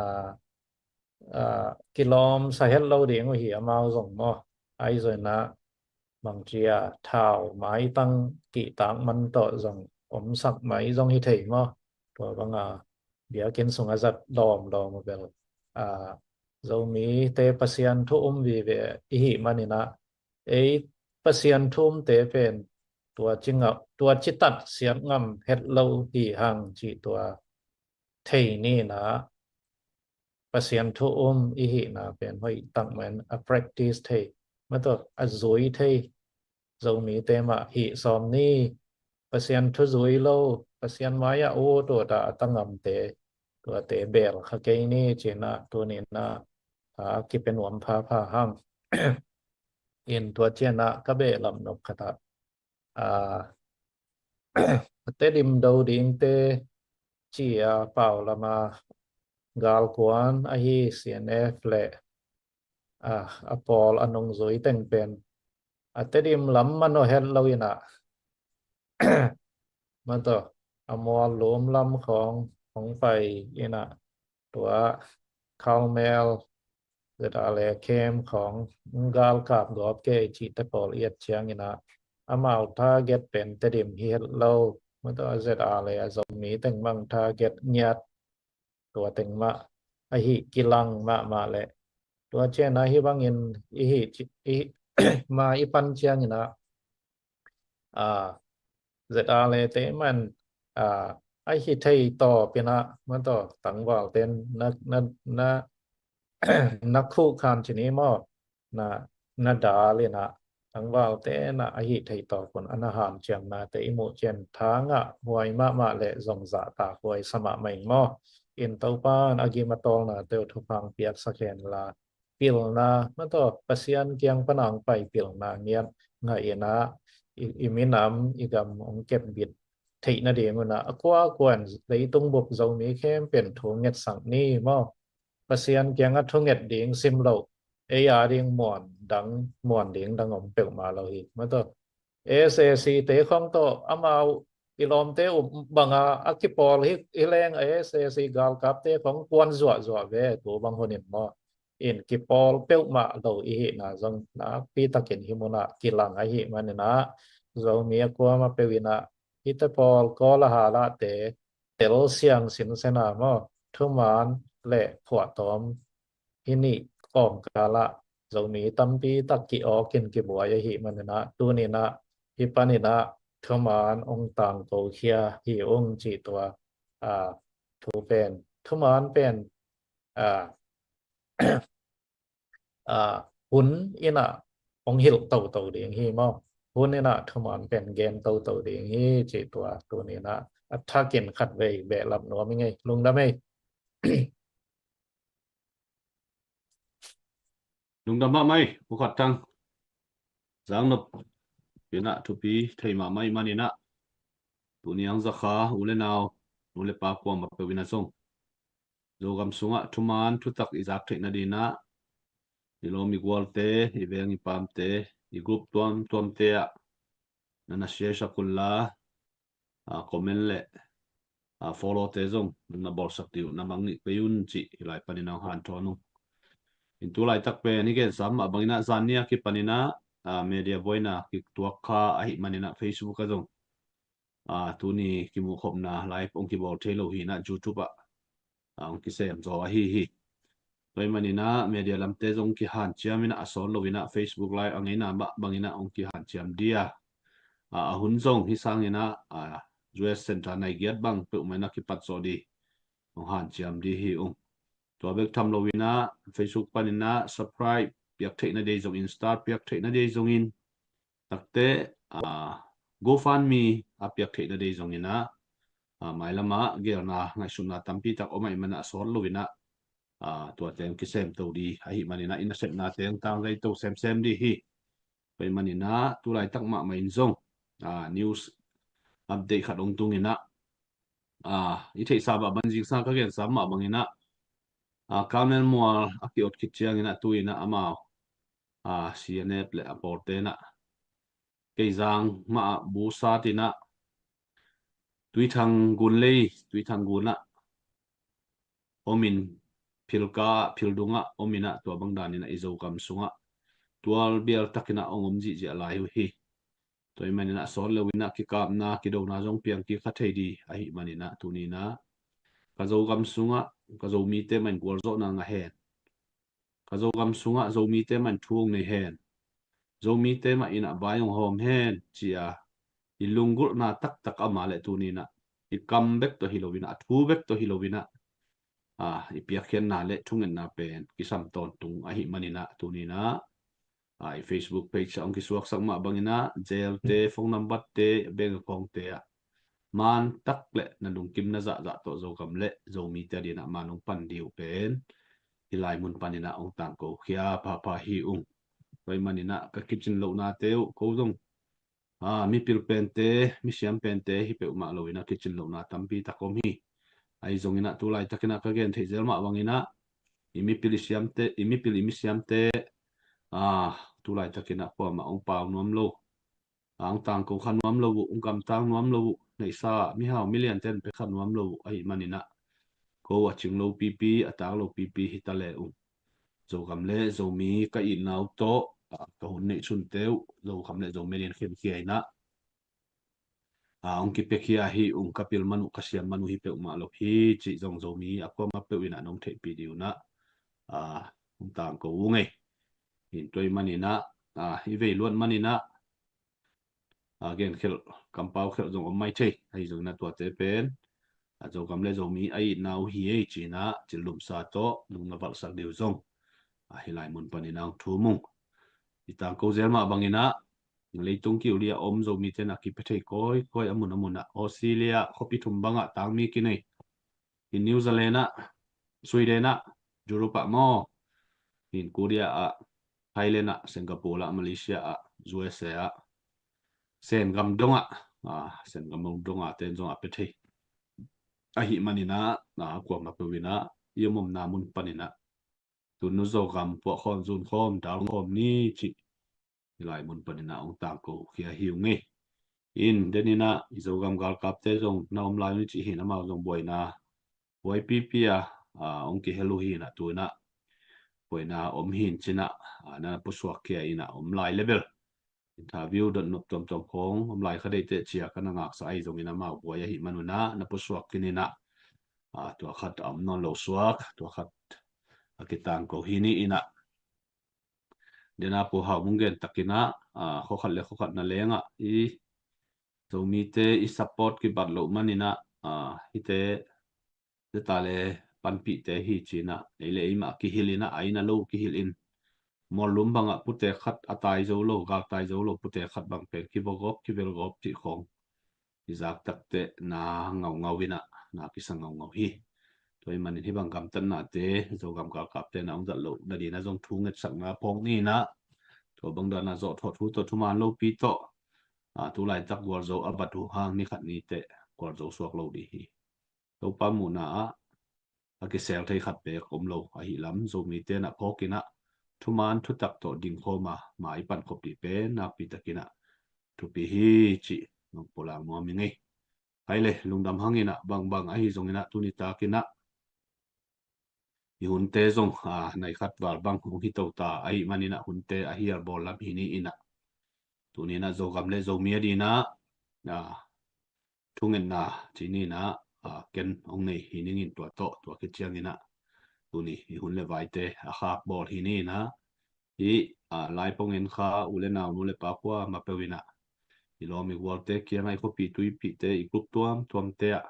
kilawm sa het lo ding uh hi amau zong maw? Ahi zongina bangcia thau maitang kihtak man tawh zong omsak mai zong hi thei maw? Tua banga biakinn sung a zat lawmlawm uh bel a Zomite Pasian thu um vive i hih maninah ei Pasian thu umte pen tua ci ngam tua citat siat ngam het lo hi hang cih tua thei ninah Pasian thu um i hihna pen hoih takmen a practice thei mataw a zui thei Zomite mah hih sawm ni Pasian thu zui lo Pasian mai-ah ut uta a tangamte tuate bel kha kei ni cinah tuninah a kipe nuam phapha hang. In tua cianah ka behlap nop khatah a Tedim do dingte ci a pau lama galkuan ahi C N F le a pawl a nungzui teng pen a Tedim lam man aw het lo inah mataw a mual lum lam khawng hong pai inah tua Carmel zeta le kem khawng galkap gawp kei cihte pawl i et cianginah amau target pen Tedim hi het lo mataw zeta le a Zomi teng mang target ngiat tua teng mah ahi kilang mahmah leh tua cianah hi bangin i hi ma i pan cianginah a zeta le te man a ahi thei tawpinah mataw tangval ten na na na na khuh khan cini maw na na dal inah tangval tenah ahi thei tawpun a na han ciamnate i muh cian thangah huai mahmah le zong zahtak huai samah maing maw? In Topan a gim a tawlnate uh thupha piaksak hen la pilna mataw Pasian kiang pana hong pai pilna ngiat ngah inah i minam i gam hong kepbit theih nadingunah a kuakuan leitung bup Zomi khempeuh thu ngetsak ni maw? Pasian kiangah thunget ding sim lo ei a ding muan dang muan ding dang om peuhmah lo hi mataw. S A C te khawng tawh amau i lawmte uh banga a kipawl hi leng a S A C galkapte khawng kuan zuahzuah ve tu bang hunin maw? In kipawl peuhmah lo i hihna zong nakpi takin hi munah kilang ahi maninah Zomi a kuama peuh inah hite pawl Kawl a halahte tel siang sinsena maw thuman le phuahtawm hi nih kawmkalah Zomi tampi tak ki-awkin kibuai ahi maninah tuninah hi paninah thuman ong tangkokhia hi ung cih tua a thu pen thuman pen a a hun inah ong hilh toto ding hi maw? Hun inah thuman pen gen toto ding hi cih tua tuninah a thakin khatvei behlap nuam i ngei lungdam ei. Lungdam mahmah ei pu khat thang. Zang nop Pi in ah thupi thei mahmah ih manin ah, tuni ang zakha u le nau, nu le pa kuamah peuh in ah zong Zogam sungah thuman thutak i zak theih nadingin ah, i lawm i gualte, i veng i paamte, i group tuamtuamte ah na na share sak un la, a, comment le, a, follow te zong na bawlsak dih uh na mangngilh pei un cih hih lai panin ah hong hanthawn ung. In tu laitak pen i gensam mah bangin ah zan ni a kipanin ah, a, media buaina kituak kha ahih manin ah Facebook ah zong, a, tuni kimuhkhopna live hong kibawl thei lo hi in ah YouTube ah, a, hong kisem zaw ahi hi. Tua ahih manin ah media lamte zong kihanciam in ah a sawt lo in ah Facebook live a ngeina mah bangin ah hong kihanciam dih a, a, a hun zong hih sangin ah, a, U S Center nai giat bang peuhmah in ah kipat zawh dih hong hanciam dih hi ung. Tua bek tham lo in ah Facebook panin ah subscribe piak theih nading zongin, star piak theih nading zongin, takte, a, GoFundMe a piak theih nading zongin ah, a, mailam ah geelna ngaihsutna tampi tak om ahih manin ah a sawt lo in ah, a, tua teng kisemto dih ahih manin ah i nasepna teng tangzaito semsem dih hi. Tua ahih manin ah tu laitak mahmah in zong, a, news update khat hong tung in ah, a, i theihsa mah bang, zingsang ka gensa mah bangin ah, a, Colonel Mual a ki-ot khit ciangin ah tu in ah amau, a, C N F le a pawlte in ah Keizang mah ah bu sat in ah Tuithang gun lei, Tuithang gun ah om in, Philka, Phildung ah om in ah tua bang danin ah i Zogam sungah tual bial takin ah hong om zihziah lai uh hi. Tua ahih manin ah sawt lo in ah kikapna kidona zong piang kik kha thei dih ahih manin ah tuni in ah ka Zogam sungah ka Zomite mah in gualzawhna ngah hen, ka Zogam sungah Zomite mah in thu hong nei hen, Zomite mah in ah vai hong hawm hen ci-a i lunggulhna taktak a mah leh tuni in ah i kam bek tawh hi lo in ah, a thu bek tawh hi lo in ah, a, i piakkhiatna le thungetna pen kisam tawntung ahih manin ah tuni in ah, a, i Facebook page ah hong kisuaksak mah bangin ah, Zelle te, phone number te, bank account te ah man tak le na lungkim na zahzah tawh Zogam le Zomite adingin ah man hong pan dih uh pen hih lai mun panin ah hong tangko khia phapha hi ung. Tua ahih manin ah ka kicin lohnate uh ko zong, a, mipil pente, misiam pente hi peuhmah lo in ah kicin lohna tampi tak om hi. Ahi zongin ah tu laitakin ah ka gen theih zel mah bangin ah i mipil i siamte, i mipil i misiamte, a, tu laitakin ah kuamah hong pau nuam lo, a, hong tangko kha nuam lo uh, hong gamtang nuam lo uh, neihsa mihau miliante in pia kha nuam lo uh ahih manin ah ko a cing lo pipi, a tak lo pipi hi ta le ung. Zogam le Zomi ka itna uh tawh, a, ka hun neih sunte uh Zogam le Zomi adingin khenkhia in ah, a, hong kipiakhia hi ung, ka pil man uh, ka siam man uh hi peuhmah lo hi cih zong Zomi a kuamah peuh in ah nong theihpih dih un ah, a, hong tangko ung ei. Hi in tua ahih manin ah, a, i vei luat manin ah, a, genkhelh, kampau khelh zong om mai thei. Ahi zongin ah tuate pen, a, Zogam le Zomi a itna uh hi ei ci-in ah cillumsa tawh nong na valhsak dih uh zong, a, hih lai mun panin ah hong thum ung. I tangko zel mah bangin ah leitung kiuli a om Zomite in ah kipia thei kawikawi a mun a mun ah, Australia khuapi thum bangah tangmi kinei. I New Zealand ah, Sweden ah, Europe ah maw, in Korea ah, Thailand ah, Singapore ah, Malaysia ah, U S A ah, Sengam dongah, a, Sengam dongah ten zong a pia thei. Ahih manin ah, a, kuamah peuh in ah i om omna mun panin ah tun nu Zogam puah khawm, zun khawm, dal khawm ni cih hih lai mun panin ah hong tangko khia hi ung ei. In, den in ah i Zogam galkapte zong na om lai uh ni cih hi in amau zong buaina buai pipi a, a, hong kihel uh hi in ah tu in ah buaina om hi in ci-in ah, a, na pusuak khia in ah om lai le bel interview dot nop tuamtuam khawng om lai kha deih teh ci-a ka na ngaksak ahi zongin amau buai ahih man un ah na pusuak khin in ah, a, tua khat a om nawn lo suak, tua khat a kitangko hi ni in ah. Den a Pu Hau Mung gen takin ah, a, khua khat le khua khat na lengah i Zomite i support kibat loh manin ah, a, hihte zeta le panpihte hi ci-in ah, ei le ei mah kihilh in ah, a inn a lo kihilh in, muallum bangah pute khat a tai zo lo, gal tai zo lo pute khat bang pen kivawgawp, kivelgawp cih khawng i zak takteh na ngaungau in ah, na kisa ngaungau hi. Tua ahih manin hih bang gamtatnate Zogam galkapte na hong zat loh nadingin ah zong thu ngetsakna phawk ni in ah, tua bang dan a zawhthawh thu tawh, thuman lopi tawh, a, tu laitak gualzo a bat uh hang ni khat ni teh gualzo suak lo dih hi. Topa muhna ah a kisel thei khat pek om lo ahi lam, Zomite na phawk in ah thuman thutak tawh dingkhawm a, ma i pan khop dih pen nakpi takin ah thupi hi cih nong pulak nuam hi ngei. Hai le, lungdam hangin ah bangbang ahi zongin ah tuni takin ah i hunte zong, a, nai khat val bang hong hi to ta ahi manin ah hunte a hial bawl lam hi ni in ah, tuni in ah Zogam le Zomi a ding ah, a, thungetna ci ni in ah, a, ken hong nei hi ning in tua tawh, tua khit ciangin ah tuni i hun le vaite a khak bawl hi ni in ah, i, a, lai pongin kha u le nau, nu le pa, kua ma peuh in ah i lawm i gualte kiang ah, i khuapi tuipite, i group tuamtuamte ah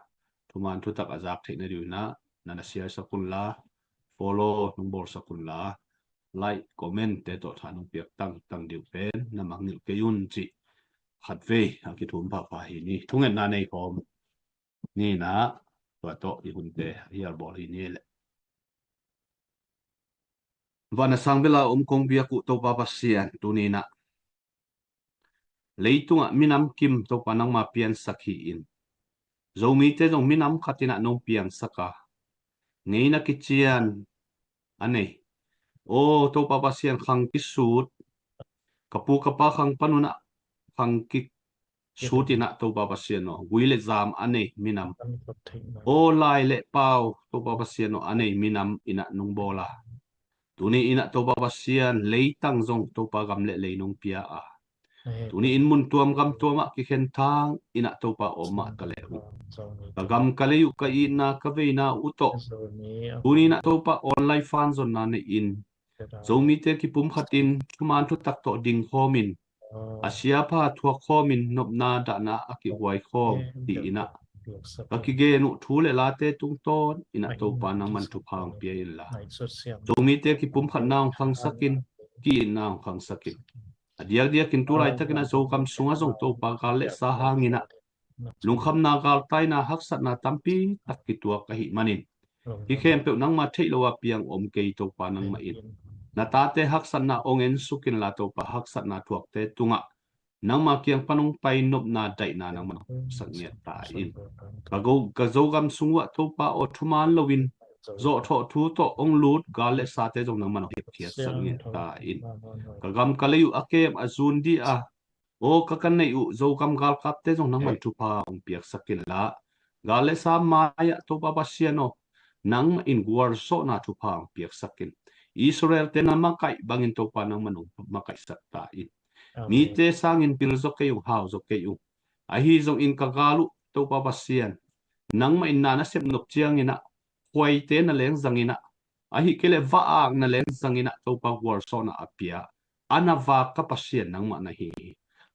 thuman thutak a zak theih nading in ah na na share sak un la, follow nong bawl sak un la, like, comment te tawh tha nong piak tangtang ding uh pen na mangngilh kei un cih khatvei a kithum phapha hi ni. Thungetna nei khawm ni in ah tua tawh i hunte a hial bawl hi ni leh. Van a sang bel a om kong biak uh Topa Pasian, tuni in ah leitungah minam kim Topa nangma piansak hi in, Zomite zong minam khat in ah nong piangsak a, ngeina kician a nei. Aw Topa Pasian, khang kisut, ka pu ka pa khang pan un ah khang kisut in ah Topa Pasian aw, gui le zam a nei minam, aw lai le pau Topa Pasian aw, a nei minam in ah nong bawl a, tuni in ah Topa Pasian, leitang zong Topa gam le lei nong pia a, tuni in mun tuam gam tuam ah kikhen thang in ah Topa om mah ta leh uh, ka gam ka lei uh, ka itna ka veina uh tawh, tuni in ah Topa online fan zonna nei in, Zomite kipumkhat in thuman thutak tawh dingkhawm in, a siapha thuak khawm in, nopna dahna a kihuai khawm hi in ah, ka kigen uh thu le late tungtawn in ah Topa nangman thupha hong pia in la, Zomite kipumkhatna hong khangsak in, ki-itna hong khangsak in. A diakdiakin tu laitakin ah Zogam sungah zong Topa gal le sa hangin ah lungkhamna, galtaina, haksatna tampi tak kituak ahih manin, hih khempeuh nangma theih lo a piang om kei Topa nangmah in, na tate haksatna hong ensuk in la Topa, haksatna thuakte tungah nangma kiang pan hong pai, nopna daihna nangman hong sak ngiat ta in. Ka go, ka Zogam sung uh ah Topa aw, thuman loin zawhthawh thu tawh hong lut gal le sate zong nangman hong hepkhiatsak ngiat ta in. Ka gam ka lei uh a kem a zun dih a, aw ka ka neih uh Zogam galkapte zong nangman thupha hong piaksak in la, gal le sa mai-ah Topa Pasian aw, nangmah in gualzawhna thupha hong piaksak in. Israel-te na makaih bangin Topa nangman hong makaihsak ta in. Mite sangin pil zaw kei ung, hau zaw kei ung. Ahi zongin ka gal uh Topa Pasian, nangmah in na na sep nop ciangin ah, khuaite na leng zangin ah, ahih kei leh va-ak na leng zangin ah Topa gualzawhna a pia a na vak ka Pasian nangmah na hi hi.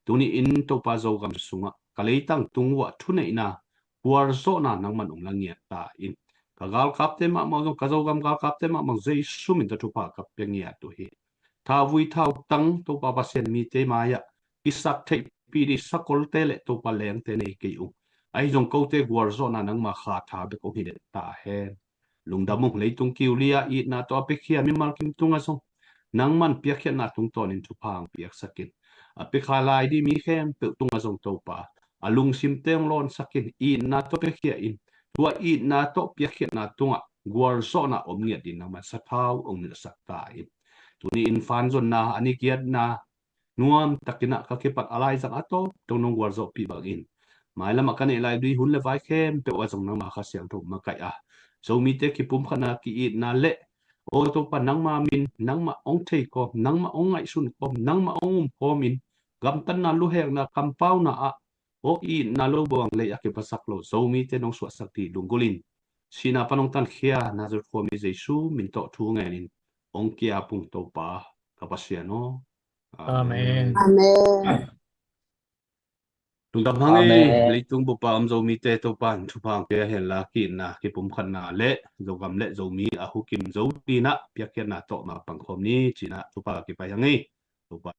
Tuni in Topa Zogam sungah ka leitang tung uh ah thuneihna, gualzawhna nangman hong la ngiat ta in. Ka galkapte mahmah zong, ka Zogam galkapte mahmah zong Jesu min tawh thupha ka pia ngiat uh hi. Thauvui thautang Topa Pasian, mite mai-ah i sak theihpih dih sakolte le Topa lengte nei kei ung. Ahi zong kote gualzawhna nangma kha tha bek hong hi den ta hen. Lungdam ung, leitung kiu li-a itna tawh a piakhia mimal kim tungah zong nangman piakkhiatna tungtawnin thupha hong piaksak in. A piakhia lai dih mi khempeuh tungah zong Topa, a lungsimte hong lawnsak in, itna tawh piakhia in. Tua itna tawh piakkhiatna tungah gualzawhna om ngiat ding nangman sathau hong nilhsak ta in. Tuni in fan zonna a ni giatna nuam takin ah ka kipat a laizang a tawp dong nong gualzawhpih bangin, mailam ah ka neih lai dih hun le vai khempeuh ah zong nangma Kha Siangtho makaih a, Zomite kipumkhatna, ki-itna le, aw Topa, nangma min, nangmah hong thei kawm, nangmah hong ngaihsun kawm, nangmah hong um kawmin, gamtatna, luhekna, kampauna ah, aw itna lo buang lei a kiphasak lo Zomite nong suahsak dih lunggulh in, sihna pan hong tankhia Nazareth khuami Jesu min tawh thu ngenin hong ki-ap ung Topa ka Pasian aw. Amen. Amen. Lungdam hang ei. Amen. Leitung bup a om Zomite Topa'n thupha hong pia hen la, ki-itna, kipumkhatna le Zogam le Zomi a hukim zo ding ah piakkhiatna tawh ma pangkhawm ni ci-in ah thupha kipai hang ei. Topa